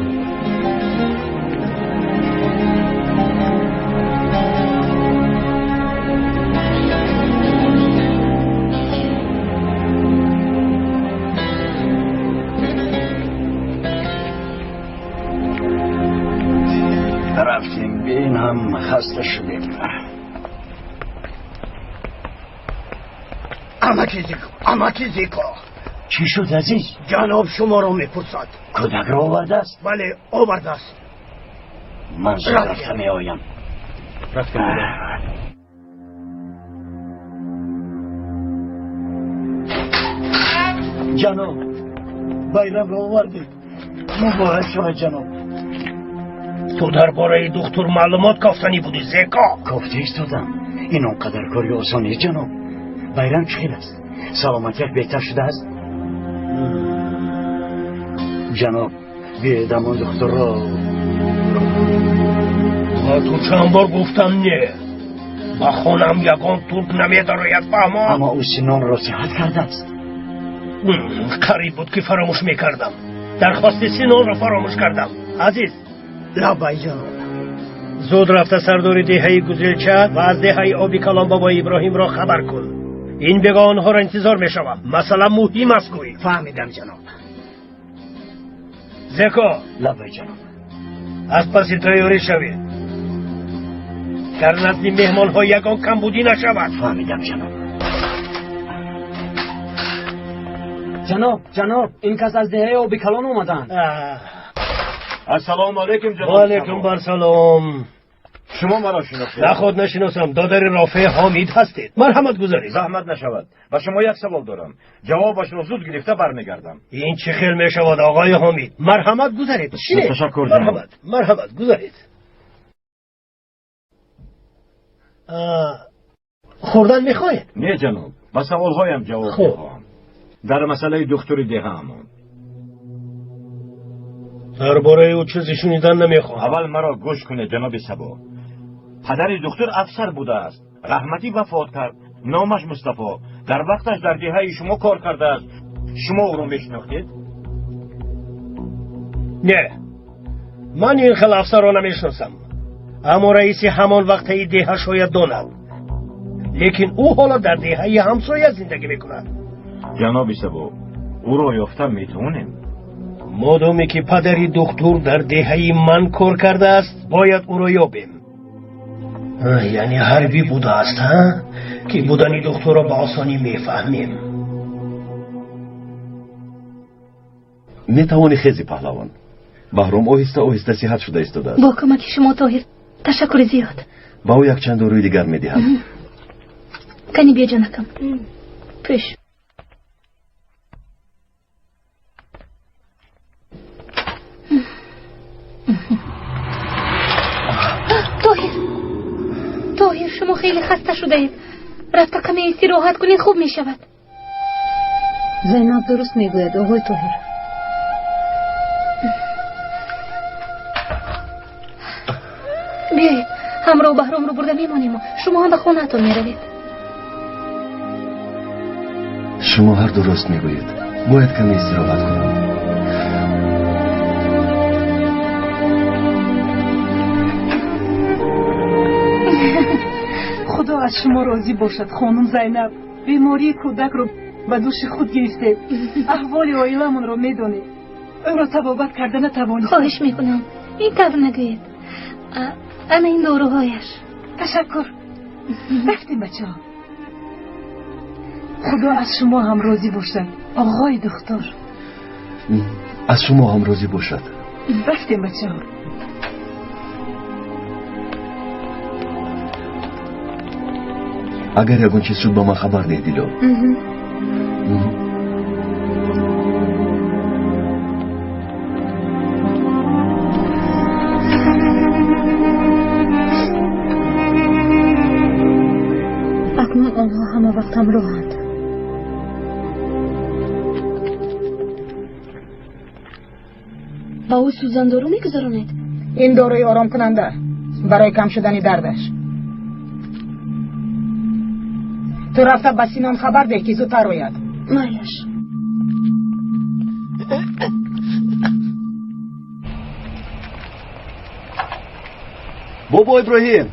Рафтем, бин ҳам хаста шудем. Амаки Зико, амаки Зико. Чӣ шуд, азиз? Ҷаноб шуморо мепурсад. Кӯдакро овардааст? Бале, овардааст. Ман зуд рафта меоям. Рафтем. Ҷаноб, байрамро овардед. Муборак шавад, ҷаноб. Ту дар бораи духтур маълумот кофтанӣ будӣ, Зеко. Кофта истодам. Ин он қадар кори осон нест, ҷаноб. Байрам чӣ хел аст? Саломатиаш беҳтар шудааст? Ҷаноб, биёед ҳамон духтурро. Ба ту чанд бор гуфтам, не. Ба хонаам ягон турк намедарояд, фаҳмо? Аммо ӯ Синонро сиҳат кардааст. Қариб буд, ки фаромӯш мекардам. Дархости Синонро фаромӯш кардам. Азиз. Лаббай, ҷаноб. Зуд рафта сардори деҳаи Гузелча ва аз деҳаи Оби Калон бобои Иброҳимро хабар кун. Ин бего онҳоро интизор мешавам. Масъала муҳим аст, гӯй. Фаҳмидам, ҷаноб. Зеко. Лаббай, ҷаноб. Аз паси тайёрӣ шавед. Дар назди меҳмонҳо ягон камбудӣ нашавад. Фаҳмидам, ҷаноб. Ҷаноб, ҷаноб, ин кас аз деҳаи Оби Калон омаданд. Ассалому алайкум, ҷаноб. Ва алайкум барсалом. Шумо маро шинохтед? Наход нашиносам, додари Рофеъ Ҳомид ҳастед. Марҳамат, гузаред. Заҳмат нашавад. Ба шумо як савол дорам. Ҷавобашро зуд гирифта бармегардам. Ин чӣ хел мешавад, оғои Ҳомид? Марҳамат, гузаред. Шинед. Ташаккур, ҷаноб. Марҳамат, марҳамат, гузаред. Хӯрдан мехоҳед? Не, ҷаноб. Ба саволҳоям ҷавоб мехоҳам. Дар масъалаи духтури деҳаамон. Дар бораи ӯ чизе шунидан намехоҳам. Аввал маро гӯш кунед, ҷаноби Сабо. Падари духтур афсар будааст. Раҳматӣ вафот кард. Номаш Мустафо. Дар вақташ дар деҳаи шумо кор кардааст. Шумо ӯро мешинохтед? Не, ман ин хел афсарро намешиносам. Аммо раиси ҳамон вақтаи деҳа шояд донад. Лекин ӯ ҳоло дар деҳаи ҳамсоя зиндагӣ мекунад. Ҷаноби Сабо, ӯро ёфта метавонем? Модоме ки падари духтур дар деҳаи ман кор кардааст, бояд ӯро ёбем. Яъне ҳарбӣ будааст, ҳа? Ки будани духтурро ба осонӣ мефаҳмем. Метавонӣ хези, паҳлавон. Баҳром оҳиста оҳиста сиҳат шуда истодааст. Бо кӯмаки шумо, Тоҳир, ташаккури зиёд. Ба ӯ якчанд дорӯи дигар медиҳам. Кани биё, ҷонакам. Пӯш. Тоҳир, Тоҳир, шумо хеле хаста шудаед. Рафта каме истироҳат кунед, хуб мешавад. Зайнаб дуруст мегӯяд, оғои Тоҳир. Биёед, ҳамроҳ Баҳромро бурда мемонему шумо ҳам ба хонаатон меравед. Шумо ҳар ду рост мегӯед. Бояд каме истироҳат кунам. Худо аз шумо розӣ бошад, хонум Зайнаб. Бемории кӯдакро ба дӯши худ гирифтед. Аҳволи оиламонро медонед. Ӯро табобат карда натавонистем. Хоҳиш мекунам, ин тавр нагӯед. Ана ин доруҳояш. Ташаккур. Рафтем, бачаҳо. Худо аз шумо ҳам розӣ бошад, оғои духтур. Аз шумо ҳам розӣ бошад. Рафтем, бачаҳо. Агар ягон чиз шуд, ба ман хабар деҳ, Дило. Акнун онҳо ҳама вақт ҳамроҳанд. Ба ӯ сӯзандору мегузаронед? Ин дорои оромкунанда барои кам шудани дардаш. Ту рафта ба Синон хабар деҳ, ки зудтар ояд. Майлаш. Бобо Иброҳим,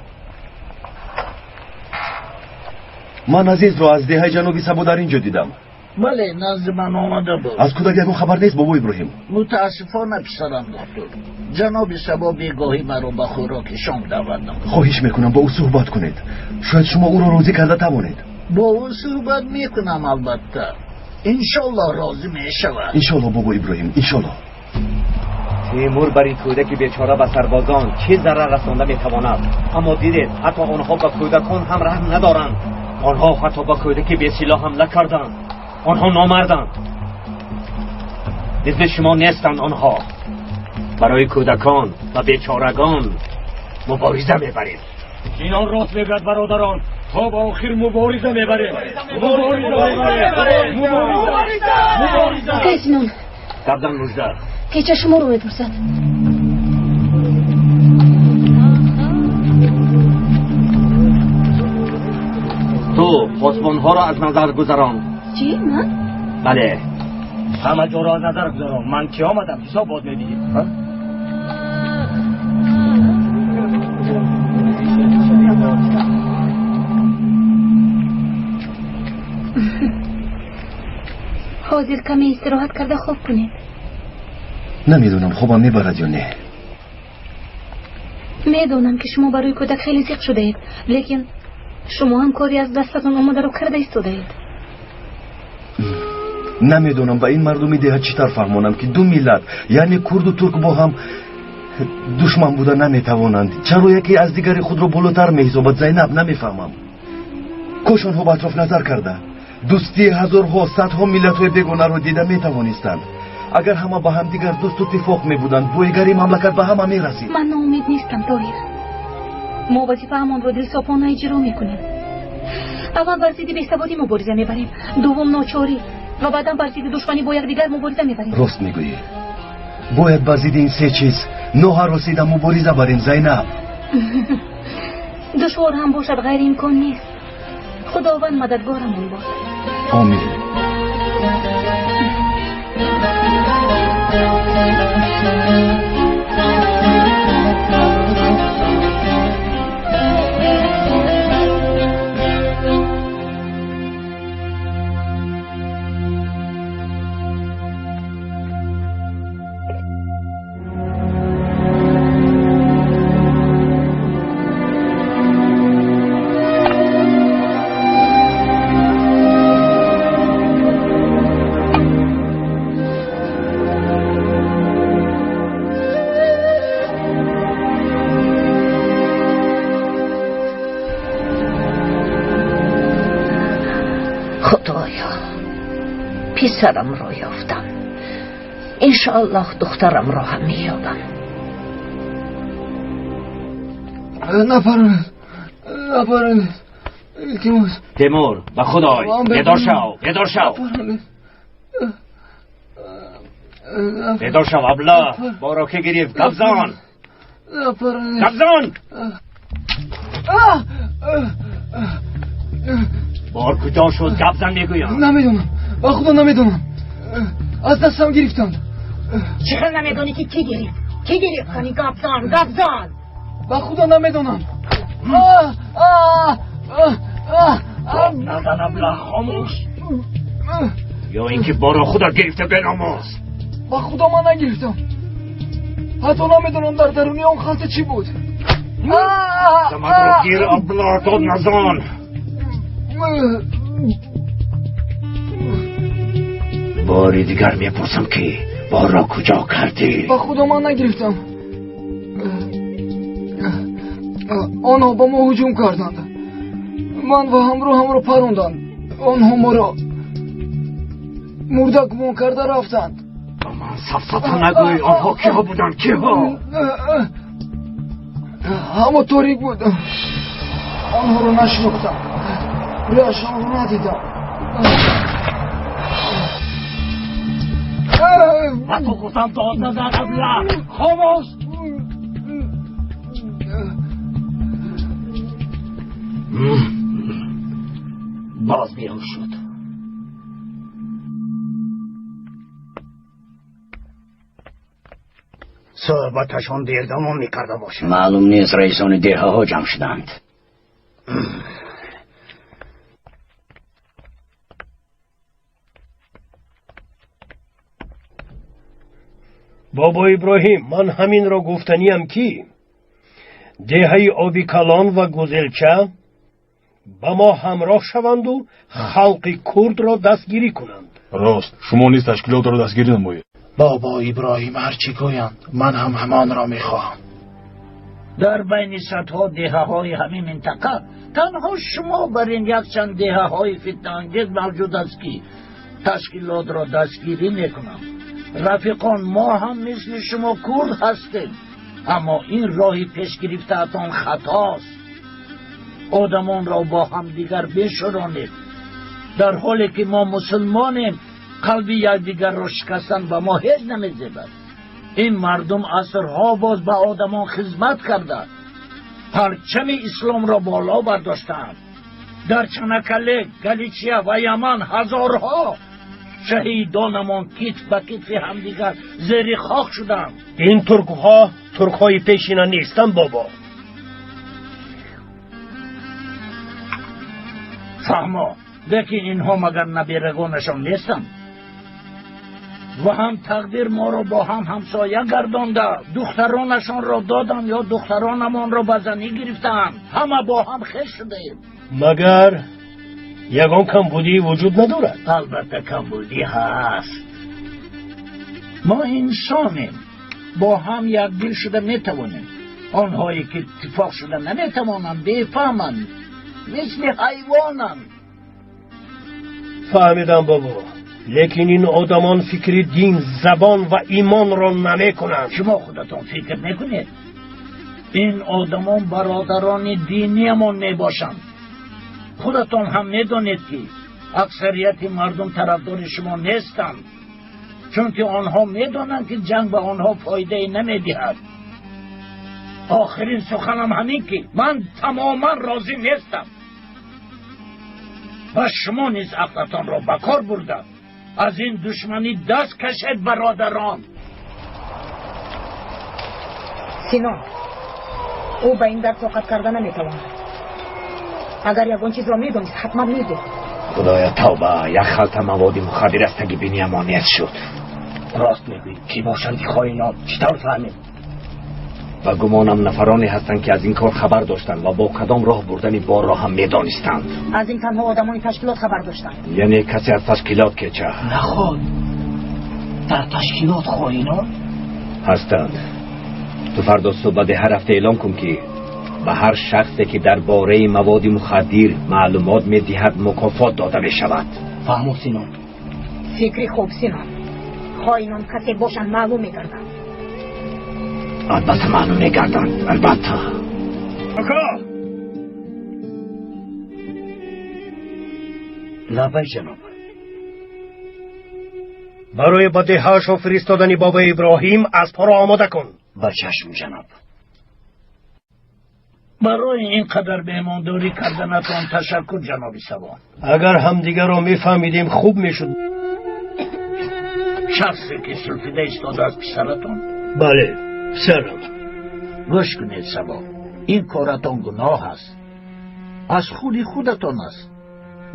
ман Азизро аз деҳаи ҷаноби Сабо дар ин ҷо дидам. Бале, назди ман омада буд. Аз кӯдак ягон хабар нест, бобо Иброҳим? Мутаассифона, писарам духтур. Ҷаноби Сабо бегоҳӣ маро ба хӯроки шом даъват намуд. Хоҳиш мекунам, бо ӯ суҳбат кунед. Шояд шумо ӯро розӣ карда тавонед. Бо ӯ суҳбат мекунам, албатта. Иншоллоҳ розӣ мешавад. Иншоллоҳ, бобо Иброҳим, иншоллоҳ. Темур бар ин кӯдаки бечора ба сарбозон чӣ зарар расонда метавонад? Аммо дидед, ҳатто онҳо ба кӯдакон ҳам раҳм надоранд. Онҳо ҳатто ба кӯдаки бесилоҳ ҳамла карданд. Онҳо номарданд. Мисли шумо нестанд онҳо. Барои кӯдакон ва бечорагон мубориза мебарем. Инон рост мегӯяд, бародарон. То ба охир мубориза мебарем. Мубориза мебарем. Мубориза. Акай Синон. Гапзан, Мужда. Кеча шуморо мепурсад. Ту посбонҳоро аз назар гузарон. Чӣ, ман? Бале. Ҳама ҷоро аз назар гузарон. Ман ки омадам, ҳисоб бод медиҳӣ. Ҳозир каме истироҳат карда хоб кунед. Намедонам, хобам мебарад ё не. Медонам ки шумо барои кӯдак хеле зиқ шудаед, лекин шумо ҳам кори аз дастатон омадаро карда истодаед. Намедонам ба ин мардуми деҳа чӣ тавр фаҳмонам, ки ду миллат, яъне курду турк, бо ҳам душман буда наметавонанд. Чаро яке аз дигари худро болотар меҳисобад, Зайнаб? Намефаҳмам. Кош онҳо ба атроф назар карда дӯстии ҳазорҳо, садҳо миллатҳои бегонаро дида метавонистанд. Агар ҳама ба ҳамдигар дӯсту иттифоқ мебуданд, боигарии мамлакат ба ҳама мерасид. Ман ноумед нестам, Тоҳир. Мо вазифаамонро дилсофона иҷро мекунем. Аввал бар зидди бесаводӣ мубориза мебарем, дуввум ночорӣ ва баъдан бар зидди душманӣ бо якдигар мубориза мебарем. Рост мегӯӣ. Бояд бар зидди ин се чиз ноҳаросида мубориза барем, Зайнаб. Душвор ҳам бошад, ғайриимкон нест. Худованд мададгорамон бод. Омин. Писарамро ёфтам. Иншоаллоҳ духтарамро ҳам меёбам. Напаронед, напаронед, илтимос. Темур, ба худой, бедор шав, бедор шав, бедор шав, абла боро ки гирифт? Гапзан, гапзан! Бор куҷо шуд? Гапзан мегӯям. Намедонам, ба худо намедонам. Аз дастам гирифтанд. Чӣ хел намедонӣ, ки кӣ гирифт? Кӣ гирифт? Кани гапзан, гапзан! Ба худо намедонам. Назан, абла, хомӯш, ё ин ки боро худат гирифта, беномус. Ба худо ман нагирифтам. Ҳатто намедонам дар даруни он халта чӣ буд. Дамадро гир, абла, дод назан. Бори дигар мепурсам, ки борро куҷо кардӣ? Ба худо ман нагирифтам. Онҳо ба мо ҳуҷум карданд, ман ва ҳамроҳамро паронданд. Онҳо моро мурда гумон карда рафтанд. Ба ман сафсата нагӯй. Онҳо киҳо буданд, киҳо? Ҳамо торик буд, онҳоро нашинохтам, рӯяшонро надидам. Ба ту гуфтам, дод назан, абла, хомӯш! Боз беҳуш шуд. Суҳбаташон дердамон мекарда бошад. Маълум нест, раисони деҳаҳо ҷамъ шуданд. Бобо Иброҳим, ман ҳаминро гуфтаниям, ки деҳаи Оби Калон ва Гузелча ба мо ҳамроҳ шаванду халқи курдро дастгирӣ кунанд. Рост, шумо низ ташкилотро дастгирӣ намоед. Бобо Иброҳим ҳар чӣ гӯянд, ман ҳам ҳамонро мехоҳам. Дар байни садҳо деҳаҳои ҳамин минтақа танҳо шумо бар ин якчанд деҳаҳои фитнаангез мавҷуд аст, ки ташкилотро дастгирӣ мекунам. Рафиқон, мо ҳам мисли шумо курд ҳастем, аммо ин роҳи пеш гирифтаатон хатост. Одамонро бо ҳамдигар бешуронед. Дар ҳоле ки мо мусулмонем, қалби якдигарро шикастан ба мо ҳеҷ намезебад. Ин мардум асрҳо боз ба одамон хизмат карда, парчами исломро боло бардоштаанд. Дар Чанакале, Галичия ва Яман ҳазорҳо шаҳидонамон китф ба китфи ҳамдигар зери хок шуданд. Ин туркҳо туркҳои пешина нестанд, бобо. Фаҳмо, лекин инҳо магар наберагонашон нестанд? Ва ҳам тақдир моро бо ҳам ҳамсоя гардонда, духтаронашонро доданд ё духтаронамонро ба занӣ гирифтаанд. Ҳама бо ҳам хеш шудаем. Магар ягон камбудӣ вуҷуд надорад? Албатта камбудӣ ҳаст. Мо инсонем, бо ҳам якдил шуда метавонем. Онҳое ки иттифоқ шуда наметавонанд, бефаҳманд, мисли ҳайвонанд. Фаҳмидам бобо, лекин ин одамон фикри дин, забон ва имонро намекунанд. Шумо худатон фикр мекунед? Ин одамон бародарони диниямон мебошанд. Худатон ҳам медонед, ки аксарияти мардум тарафдори шумо нестанд, чунки онҳо медонанд, ки ҷанг ба онҳо фоидае намедиҳад. Охирин суханам ҳамин, ки ман тамоман розӣ нестам ва шумо низ ақлатонро ба кор бурда аз ин душманӣ даст кашед, бародарон. Сино, ӯ ба ин дард тоқат карда наметавонад. Агар ягон чизро медонист, ҳатман мегуфт. Худоя, тавба, як халта маводи мухаддир аз таги биниямон нест шуд. Рост мегӯӣ, кӣ бошанд хоинон? Чӣ тавр фаҳмем? Ба гумонам, нафароне ҳастанд, ки аз ин кор хабар доштанд ва бо кадом роҳ бурдани борро ҳам медонистанд. Аз ин танҳо одамони ташкилот хабар доштанд. Яъне касе аз ташкилот кеча. Наход, дар ташкилот хоинон ҳастанд. Ту фардо субҳ ба деҳа рафта эълон кун, ки ба ҳар шахсе, ки дар бораи маводи мухаддир маълумот медиҳад, мукофот дода мешавад. Фаҳмо, Синон. Фикри хуб, Синон. Хоинон касе бошанд, маълум мегарданд. Албатта маълум мегарданд, албатта. Ака, лаббай, ҷаноб. Барои ба деҳаашон фиристодани бобои Иброҳим аспҳоро омода кун. Ба чашм, ҷаноб. Барои ин қадар меҳмондорӣ карданатон ташаккур, ҷаноби Сабо. Агар ҳамдигарро мефаҳмидем, хуб мешуд. Шахсе, ки сулфида истодааст, писаратон? Бале, писарам. Гӯш кунед, Сабо, ин коратон гуноҳ аст, аз худи худатон аст.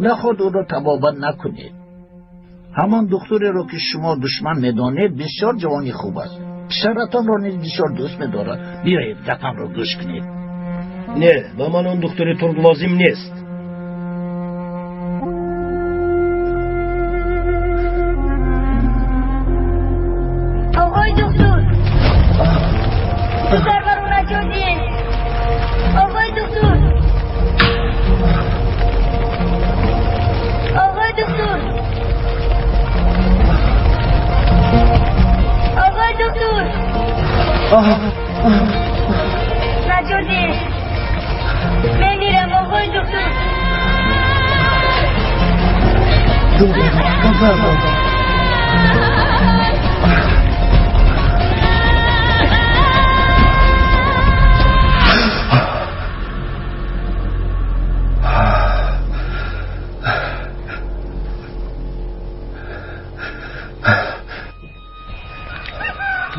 Наход ӯро табобат накунед. Ҳамон духтуреро, ки шумо душман медонед, бисёр ҷавони хуб аст, писаратонро низ бисёр дӯст медорад. Биёед, гапамро гӯш кунед. Не, ба ман он духтури турк лозим нест. Оғои духтур, зудтар маро наҷот диҳед! Оғои духтур, оғои духтур, оғои духтур, наҷот диҳед! Мемирам, оғои духтур!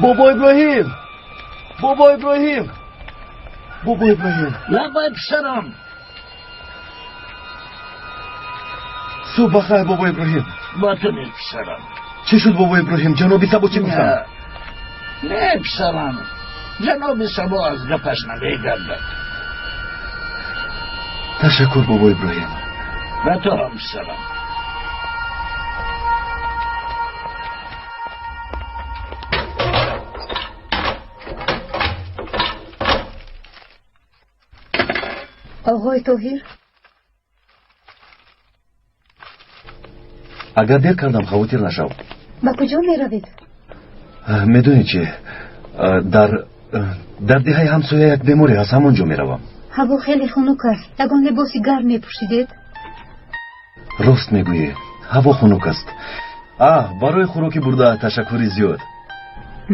Бобо Иброҳим, бобо Иброҳим, бобо Иброҳим! Лаббай, писарам. Субҳ бахайр, бобо Иброҳим. Ба ту низ, писарам. Чӣ шуд, бобо Иброҳим? Ҷаноби Сабо чӣ гуфтанд? Не, писарам, ҷаноби Сабо аз гапаш намегардад. Ташаккур, бобо Иброҳим. Ба ту ҳам, писарам. Оғои Тоҳир. Агар дер кардам, хавотир нашав. Ба куҷо меравед? Медонӣ чи, дар деҳаи ҳамсоя як беморе ҳаст, ҳамон ҷо меравам. Ҳаво хеле хунук аст, ягон либоси гарм мепӯшидед. Рост мегӯӣ, ҳаво хунук аст. А барои хӯроки бурда ташаккури зиёд.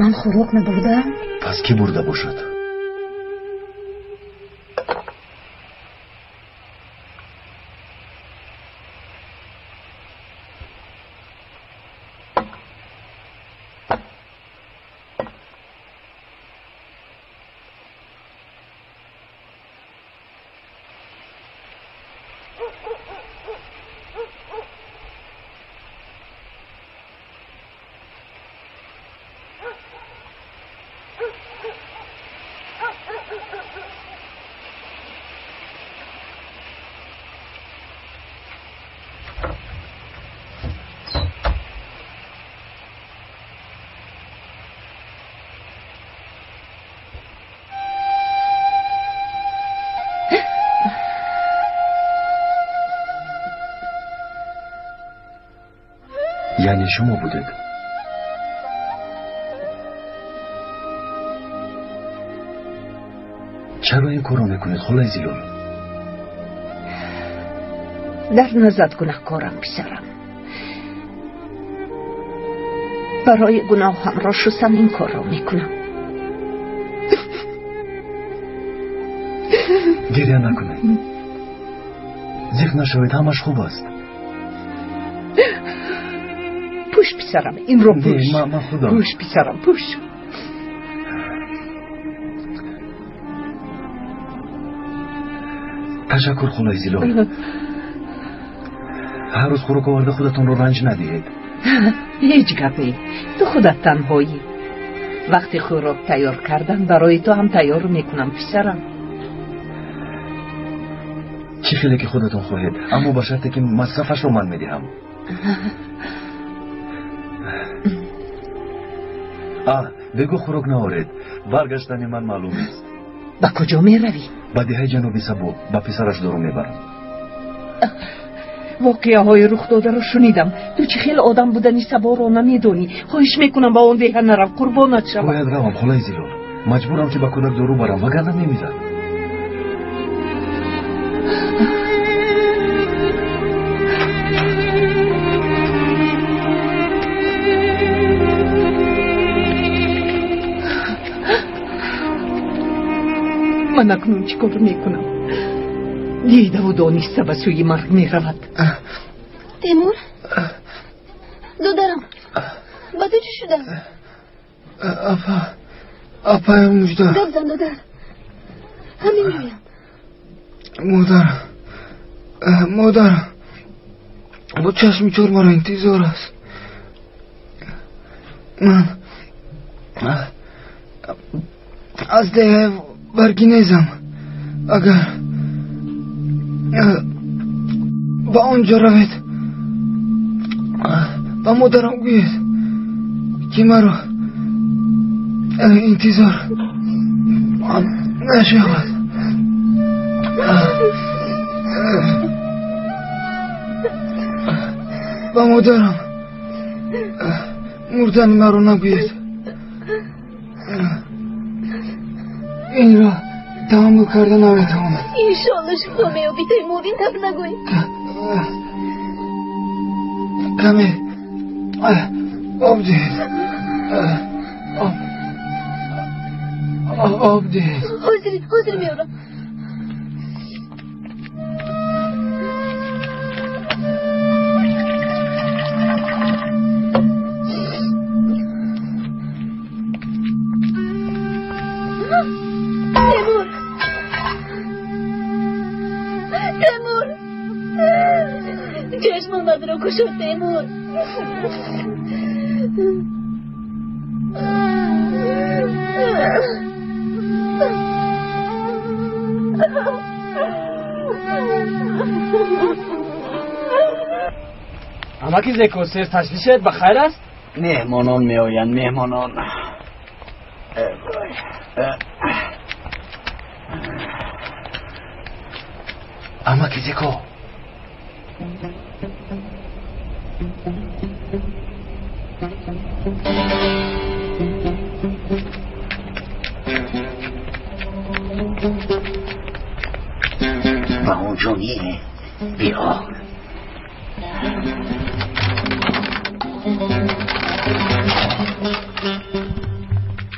Ман хӯрок набурдаам. Пас кӣ бурда бошад? Яъне шумо будед. Чаро ин корро мекунед, холаи Зилол? Дар назат гунаҳкорам, писарам. Барои гуноҳамро шустан ин корро мекунам. Гиря накунед, зиқ нашавед, ҳамаш хуб аст. Пӯш, писарам, инро пӯш. Ман худам. Пӯш, писарам, пӯш. Ташаккур, холаи Зилол. Ҳар рӯз хӯрок оварда худатонро ранҷ надиҳед. Ҳеҷ гапе, ту худат танҳоӣ. Вақти хӯрок тайёр кардан барои ту ҳам тайёр мекунам, писарам. Чӣ хеле ки худатон хоҳед, аммо ба шарте ки масрафашро ман медиҳам. А бегӯ хӯрок наоред, баргаштани ман маълум нест. Ба куҷо меравӣ? Ба деҳаи ҷаноби Сабо, ба писараш дору мебарам. Воқеаҳои рухдодаро шунидам. Ту чӣ хел одам будани Саборо намедонӣ. Хоҳиш мекунам, ба он деҳа нарав, қурбонат шавам. Бояд равам, холаи Зилол. Маҷбурам ки ба кӯдак дору барам, вагарна мемирад. Ман акнун чӣ кор мекунам? Дидаву дониста ба сӯи марг меравад. Темур, додарам, ба ту чӣ шуда? Апа, апаям Мужда. Гап зан, додар, ҳамин ҷоям. Модарам, модарам бо чашми чор маро интизор аст. Ман аз деҳаи Варгинезам. Агар ба он ҷо равед, ба модарам гӯед, ки маро интизор нашавад. Ба модарам мурдани маро нагӯед. Инро таҳаммул карда наметавонам. Иншоалло шифо меёбӣ, Темур, ин тавр нагӯй. Каме об диҳед, об диҳед. Ҳозир, ҳозир меорам. Темур, Темур, чашмонатро кушо, Темур. Амаки Зеко, сер ташвишед, ба хайр аст? Меҳмонон меоянд, меҳмонон. Амаки Зеко, ба он ҷо не, биё.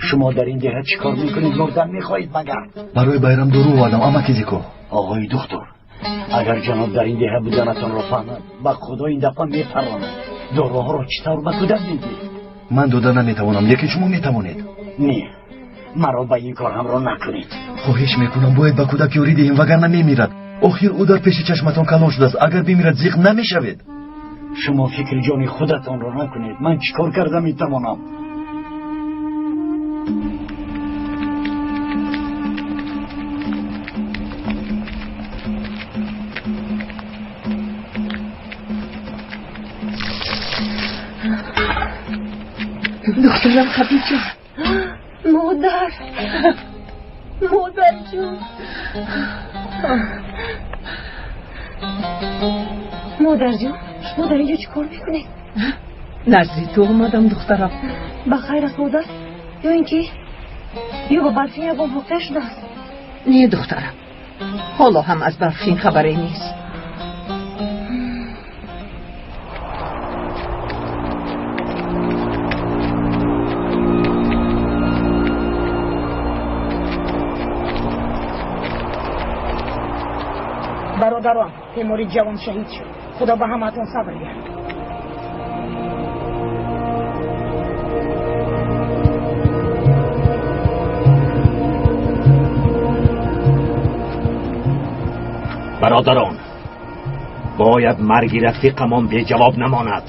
Шумо дар ин деҳа чӣ кор мекунед? Мурдан мехоҳед магар? Барои байрам дору овардам, амаки Зико. Оғои духтур, агар ҷаноб дар ин деҳа буданатонро фаҳмад, ба худо ин дафъа мепаронад. Доруҳоро чӣ тавр ба кӯдак медиҳед? Ман дода наметавонам, лекин шумо метавонед. Не, маро ба ин кор ҳамроҳ накунед. Хоҳиш мекунам, бояд ба кӯдак ёрӣ диҳем, вагарна мемирад. Охир ӯ дар пеши чашматон калон шудааст. Агар бимирад, зиқ намешавед. Шумо фикри ҷони худатонро накунед. Ман чӣ кор карда метавонам? Духтарам Хадиҷа. Модар, модарҷон, модарҷон, шумо дар инҷо чӣ кор мекунед? Назди ту омадам, духтарам. Ба хайр аст, модар? Ё ин ки ё ба Барфин ягон воқеа шудааст? Не, духтарам, ҳоло ҳам аз Барфин хабаре нест. Бародарон, Темури ҷавон шаҳид шуд. Худо ба ҳамаатон сабр диҳад. Бародарон, бояд марги рафиқамон беҷавоб намонад.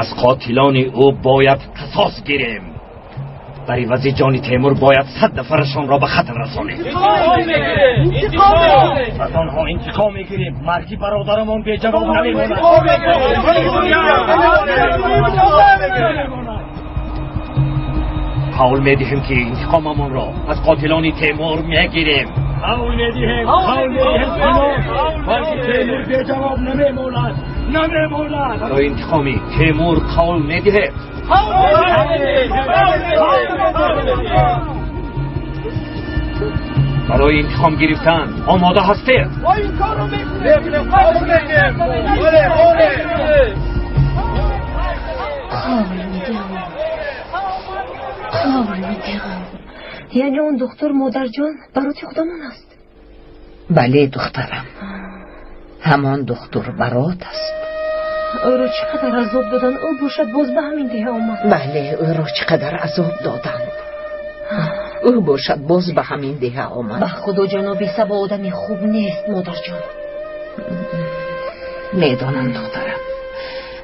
Аз қотилони ӯ бояд қисос гирем. Бар ивази ҷони Темур бояд 100 нафарашонро ба хатр расонем. Аз онҳо интиқом мегирем. Марги бародарамон беҷавоб намемонад. Қавл медиҳем, ки интиқомамонро аз қотилони Темур мегирем. Қавл медиҳем, қавл медиҳем, марги Темур беҷавоб намемонад, намемонад. Барои интиқоми Темур қавл медиҳед? Барои интиқом гирифтан омода ҳастед? Қавл медиҳам, қавл медиҳам. Яъне он духтур, модарҷон, бароти худамон аст? Бале, духтарам, ҳамон духтур барот аст. Ӯро чӣ қадар азоб доданд, ӯ бошад боз ба ҳамин деҳа омад. Бале, ӯро чӣ қадар азоб доданд, ӯ бошад боз ба ҳамин деҳа омад. Ба худо, ҷаноби Сабо одами хуб нест, модарҷон. Медонам, духтарам,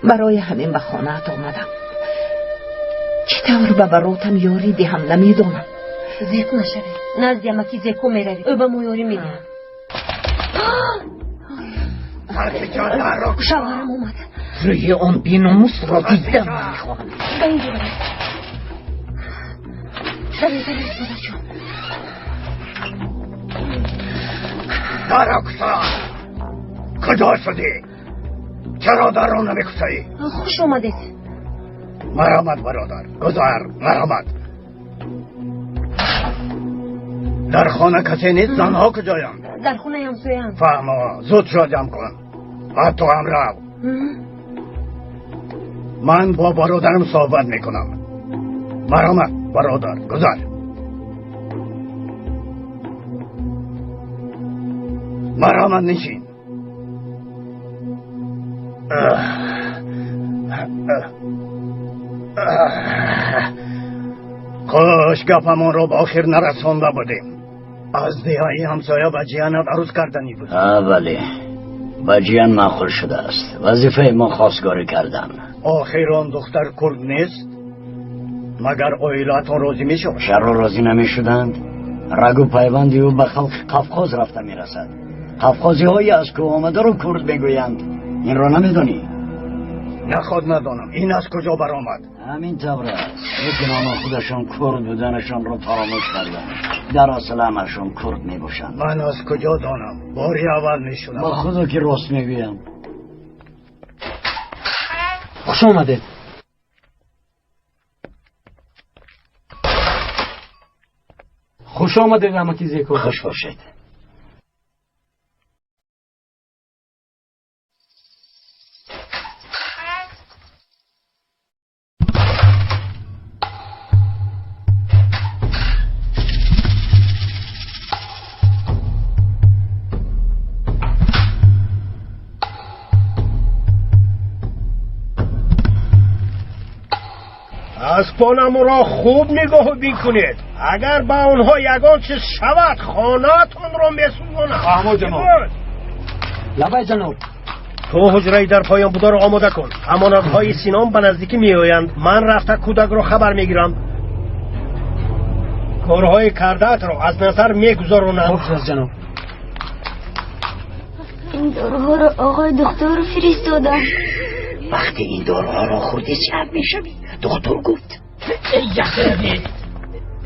барои ҳамин ба хонаат омадам. Чӣ тавр ба баротам ёрӣ диҳам, намедонам. Зиқ нашавед, назди амаки Зеко меравед, ӯ ба мо ёрӣ медиҳад. Шавҳарам омад. Рӯи он беномусро дидан мехоҳам. Ба инҷо баред. Даред, даред, модарҷон. Дарро кушо! Куҷо шудӣ? Чаро дарро намекушоӣ? Хуш омадед. Марҳамат, бародар, гузар, марҳамат. Дар хона касе нест? Занҳо куҷоянд? Дар хонаи ҳамсояанд. Фаҳмо, зуд шо ҷамъ кун ва ту ҳам рав. Ман бо бародарам суҳбат мекунам. Марҳамат, бародар, гузар. Марҳамат, нишин. Хуш, гапамонро ба охир нарасонда будем. Аз деҳаи ҳамсоя ба ҷиянат арӯз карданӣ буд. Бале, ба ҷиян маъқул шудааст. Вазифаи мо хостгорӣ кардан. Охир он духтар курд нест? Магар оилаатон розӣ мешавад? Чаро розӣ намешуданд? Рагу пайванди ӯ ба халқи Қавқоз рафта мерасад. Қавқозиҳои аз кӯҳ омадаро курд мегӯянд. Инро намедонӣ? Наход надонам. Ин аз куҷо баромад? Ҳамин тавр аст. Лекин онҳо худашон курд буданашонро фаромӯш карданд. Дар асл ҳамашон курд мебошанд. Ман аз куҷо донам? Бори аввал мешунавам. Ба худо ки рост мегӯям. Хуш омадед. Хуш омадед, амаки Зеко. Хуш бошед. Аспонамро хуб нигоҳ бикунед. Агар ба онҳо ягон чиз шавад, хонаатонро месӯзонам. Фаҳмо, ҷаноб. Лабай, ҷаноб. Ту ҳуҷраи дар поён бударо омода кун. Амонатҳои Синон ба наздикӣ меоянд. Ман рафта кӯдакро хабар мегирам. Корҳои кардаатро аз назар мегузаронам. Хуб шуд, ҷаноб. Ин доруҳоро оғои духтур фиристодам. Вақте ин доруҳоро хӯрдӣ, сиҳат мешавӣ. Духтур гуфт.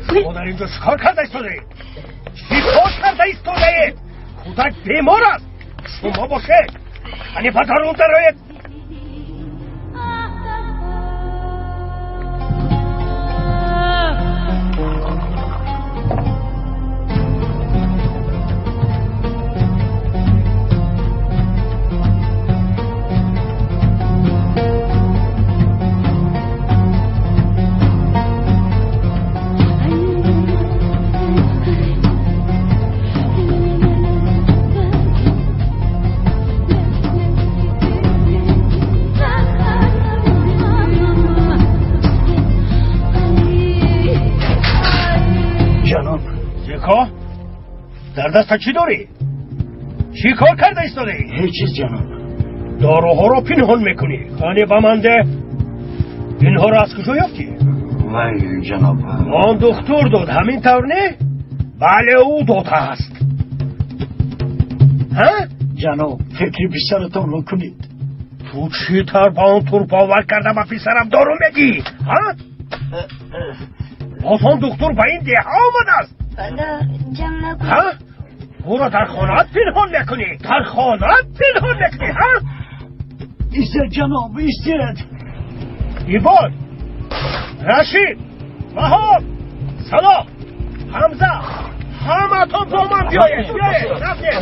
Шумо дар инҷо чӣ кор карда истодаед? Чӣ кор карда истодаед? Кӯдак бемор аст. Шумо бошед. Ани ба дарун дароед. Дар дастат чӣ дорӣ? Чӣ кор карда истодаӣ? Ҳеҷ чиз, ҷаноб. Доруҳоро пинҳон мекунӣ. Қане ба ман деҳ. Инҳоро аз куҷо ёфтӣ? Вай, ҷаноб. Он духтур дод, ҳамин тавр не? Бале, ӯ додааст. Ҳа? Ҷаноб, фикри писаратонро кунед. Ту чӣ тавр ба он тур бовар карда ба писарам дору медиҳӣ? Ҳа? Боз он духтур ба ин деҳа омадааст. Падар, ҷанг накун. Ҳа? Ӯро дар хонаат пинҳон мекунӣ? Дар хонаат пинҳон мекунӣ, ҳа? Истед, ҷаноб, истед. Ибод, Рашид, Ваҳоб, Салоҳ, Ҳамза, ҳаматон бо ман биёед, биёед, рафтем.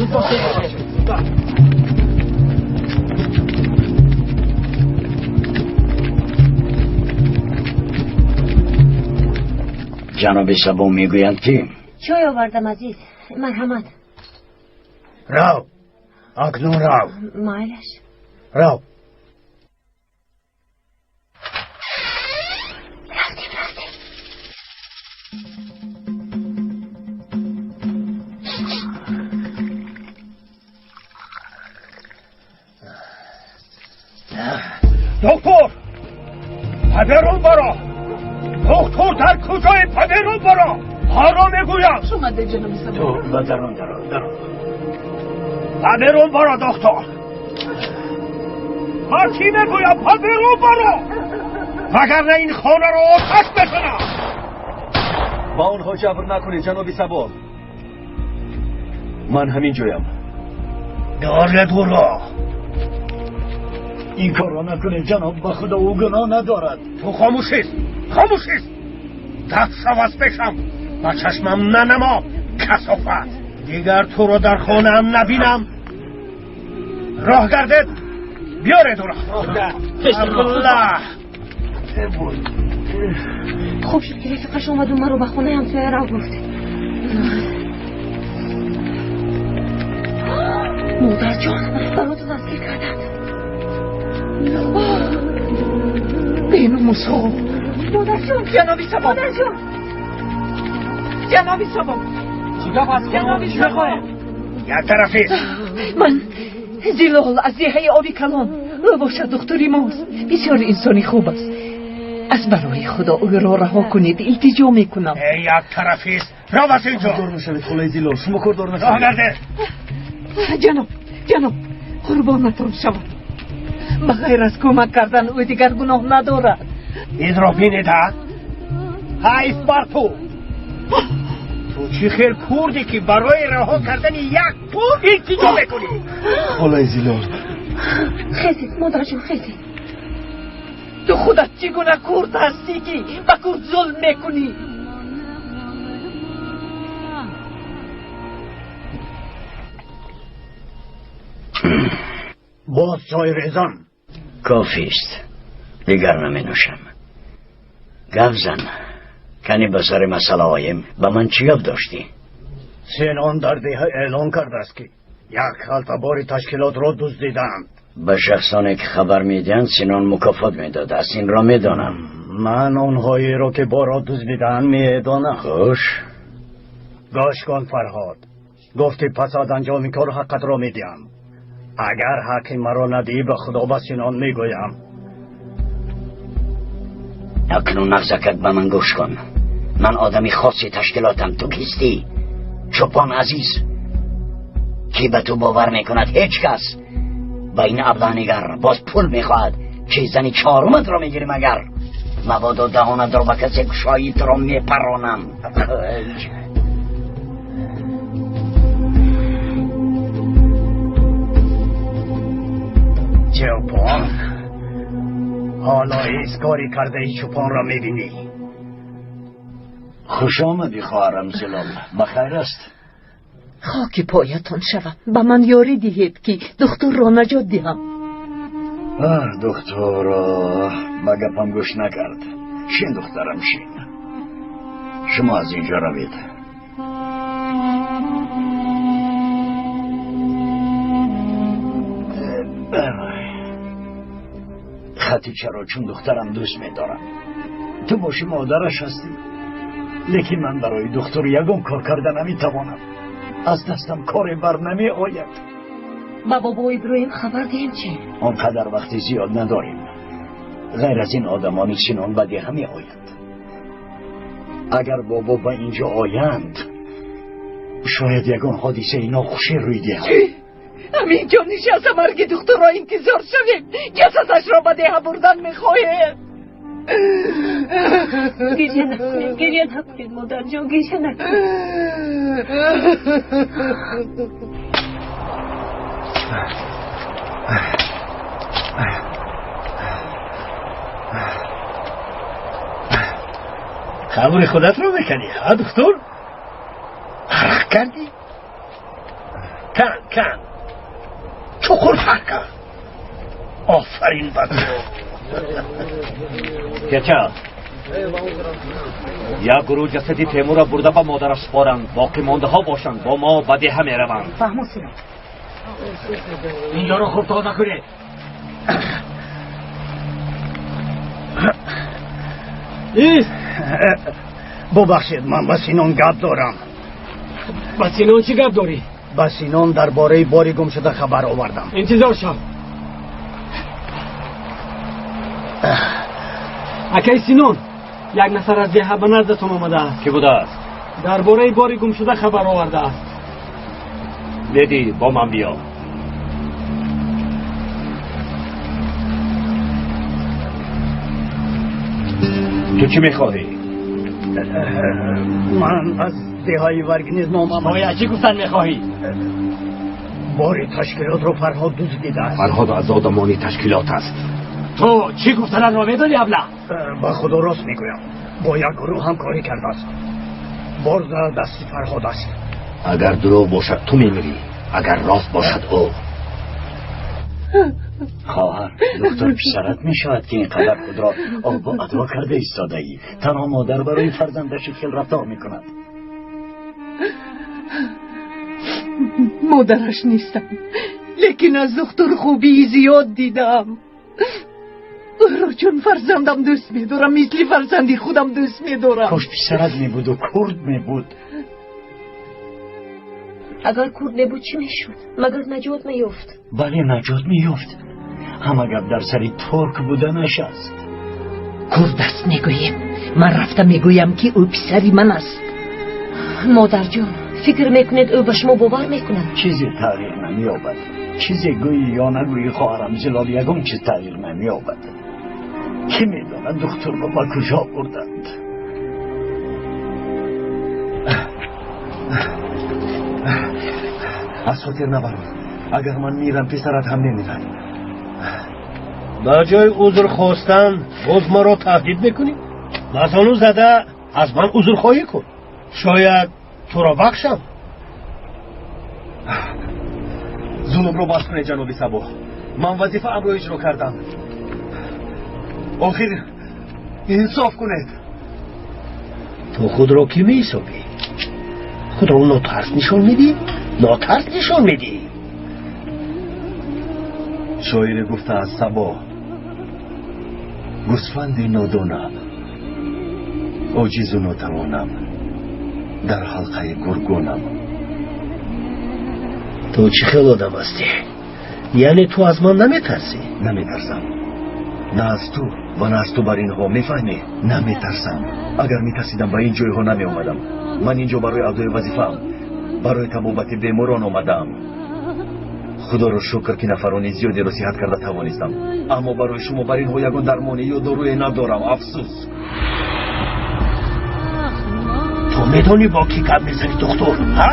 Ҷаноби Сабо мегӯянд ки чой овардам, азиз, марҳамат. Рав, акнун рав. Майлаш. Рав. Рафтем, рафтем. Доктор, ба берун баро. Доктор, дар куҷои? Ба берун баро, ҳоро мегӯям. Хуш омадед, ҷаноби Сабо. Ту ба дарун даро, дарун. Ба берун баро, доктор. Ман чӣ мегӯям? Ба берун баро, вагарна ин хонаро оташ мезанам. Ба онҳо ҷабр накунед, ҷаноби Сабо. Ман ҳамин ҷоям. Доред ӯро. Ин корро накунед, ҷаноб, ба худо ӯ гуноҳ надорад. Ту хомӯшист, хомӯшист. Дафт шав аз пешам, ба чашмам нанамо, касофат. Дигар туро дар хонаам набинам. Роҳ гардед, биёред ӯро. Абдуллаҳ. Хуб шуд, ки рафиқаш омаду маро ба хонаи ҳамсоя рав гуфт. Модарҷон, бароту дастгир карданд. Беномусҳо! Модарҷон! Ҷаноби Сабо! Модарҷон! Ҷаноби Сабо! Чӣ гап аст? Ҷаноби Сабо! Як тарафист. Ман Зилол аз деҳаи Оби Калон. Ӯ бошад духтури мост. Бисёр инсони хуб аст. Аз барои Худо ӯро раҳо кунед, илтиҷо мекунам. Эй, як тарафист, рав аз инҷо. Кордор мешавед, холаи Зилол, шумо кордор Роҳ нашавед. гардед. Ҷаноб, ҷаноб, қурбонатон шавам. Ба ғайр аз кӯмак кардан ӯ дигар гуноҳ надорад. Инро бинед, ҳа? Ҳайф бар ту. Ту чӣ хел курдӣ, ки барои раҳо кардани як пул илтиҷо мекунӣ? Холаи Зилол. Хезед, модарҷон, хезед. Ту худат чӣ гуна курд ҳастӣ, ки ба курд зулм мекунӣ? Боз чой резон. Кофист, дигар наменӯшам. Гап зан, кани ба сари масъала оем. Ба ман чӣ гап доштӣ? Синон дар деҳа эълон кардааст, ки як халта бори ташкилотро дуздидаанд. Ба шахсоне ки хабар медиҳанд, Синон мукофот медодааст, инро медонам. Ман онҳоеро, ки борро дуздидаанд, медонам. Хуш. Гӯш кун, Фарҳод. Гуфтӣ пас аз анҷоми кор ҳаққатро медиҳам. Агар ҳаққи маро надиҳӣ, ба худо ба Синон мегӯям. Акнун нағзакак ба ман гӯш кун. Ман одами хоси ташкилотам. Ту кистӣ, чӯпон азиз? Кӣ ба ту бовар мекунад? Ҳеҷ кас. Ба ин аблаҳнигар боз пул мехоҳад, ки зани чоруматро мегирим. Агар мабодо даҳонатро ба касе кушоӣ, туро мепаронам. Чӯпон, ҳоло ҳеҷ кори кардаи чӯпонро мебинӣ. Хуш омадӣ, хоҳарам Зилол, ба хайр аст? Хоки поятон шавам, ба ман ёрӣ диҳед, ки духтурро наҷот диҳам. Аҳ, духтуро ба гапам гӯш накард. Шин, духтарам, шин. Шумо аз инҷо равед. Хатичаро чун духтарам дӯст медорам. Ту боши модараш ҳастӣ, лекин ман барои духтур ягон кор карда наметавонам. Аз дастам коре бар намеояд. Ба бобо Иброҳим хабар диҳем чӣ? Он қадар вақти зиёд надорем. Ғайр аз ин одамони Синон ба деҳа меоянд. Агар бобо ба инҷо оянд, шояд ягон ҳодисаи нохуше рӯй диҳад. Ҳаминҷо нишаста марги духтурро интизор шавем, ҷасадашро ба деҳа бурдан мехоҳем. Гиря накунед, гиря накунед, модарҷон, гиря накунед. Қабри худатро мекунӣ, ҳа духтур? Фарқ кардӣ? Кан, кан. Чуқур фарқ кард. Офарин ба ту. Чача, як гурӯҳ ҷасади Темурро бурда ба модараш супоранд, боқӣ мондаҳо бошанд, бо мо ба деҳа мераванд. Фаҳмо, Сино. Инҷоро хуб тоза кунед. Ист! Бубахшед, ман ба Синон гап дорам. Ба Синон чӣ гап дорӣ? Ба Синон дар бораи бори гумшуда хабар овардам. Интизор шав. Акай Синон, як нафар аз деҳа ба наздатон омадааст. Кӣ будааст? Дар бораи бори гумшуда хабар овардааст. Леди, бо ман биё. Ту чӣ мехоҳӣ? Ман аз деҳаи Варгниз номам. Соя, чӣ гуфтан мехоҳӣ? Бори ташкилотро Фарҳод дуздидааст. Фарҳод аз одамони ташкилот аст. Ту чӣ гуфтанатро медонӣ, абла? Ба худо рост мегӯям. Бо як гурӯҳ ҳамкорӣ кардааст. Бор дар дасти Фарҳод аст. Агар дурӯғ бошад, ту мемирӣ. Агар рост бошад, ӯ. Хоҳар, духтур писарат мешавад ки ин қадар худро обу адо карда истодаӣ. Танҳо модар барои фарзандаш хел рафтор мекунад. Модараш нестам, лекин аз духтур хубии зиёд дидам. Ӯро чун фарзандам дӯст медорам, мисли фарзанди худам дӯст медорам. Кош писарат мебуду курд мебуд. Агар курд мебуд, чӣ мешуд? Магар наҷот меёфт? Бале, наҷот меёфт. Ҳама гап дар сари турк буданаш аст. Курд аст мегӯем. Ман рафта мегӯям, ки ӯ писари ман аст. Модарҷон, фикр мекунед, ӯ ба шумо бовар мекунад? Чизе тағйир намеёбад. Чизе гӯӣ ё нагӯӣ, хоҳарам Зилол, ягон чиз тағйир намеёбад. Кӣ медонад духтурро ба куҷо бурданд? Аз хотир набарон, агар ман мирам, писарат ҳам мемирад. Ба ҷои узр хостан боз маро таҳдид мекунӣ? Ба зону зада аз ман узрхоҳӣ кун, шояд туро бахшам. Зулмро бас кунед, ҷаноби Сабоҳ. Ман вазифаамро иҷро кардам. Охир инсоф кунед. Ту худро кӣ меҳисобӣ? Худро нотарс нишон медиҳӣ? Нотарс нишон медиҳӣ? Шоире гуфтааст: Сабоҳ, гӯсфанди нодонам, оҷизу нотавонам, дар ҳалқаи гургонам. Ту чӣ хел одам ҳастӣ? Яъне ту аз ман наметарсӣ? Наметарсам. На аз ту ва на аз ту бар инҳо, мефаҳмӣ? Наметарсам. Агар метарсидам, ба ин ҷойҳо намеомадам. Ман инҷо барои адои вазифаам, барои табобати беморон омадаам. Худоро шукр, ки нафарони зиёдеро сиҳат карда тавонистам, аммо барои шумо бар инҳо ягон дармоне ё доруе надорам. Афсӯс. Ту медонӣ бо кӣ гап мезанӣ, духтур, ҳа?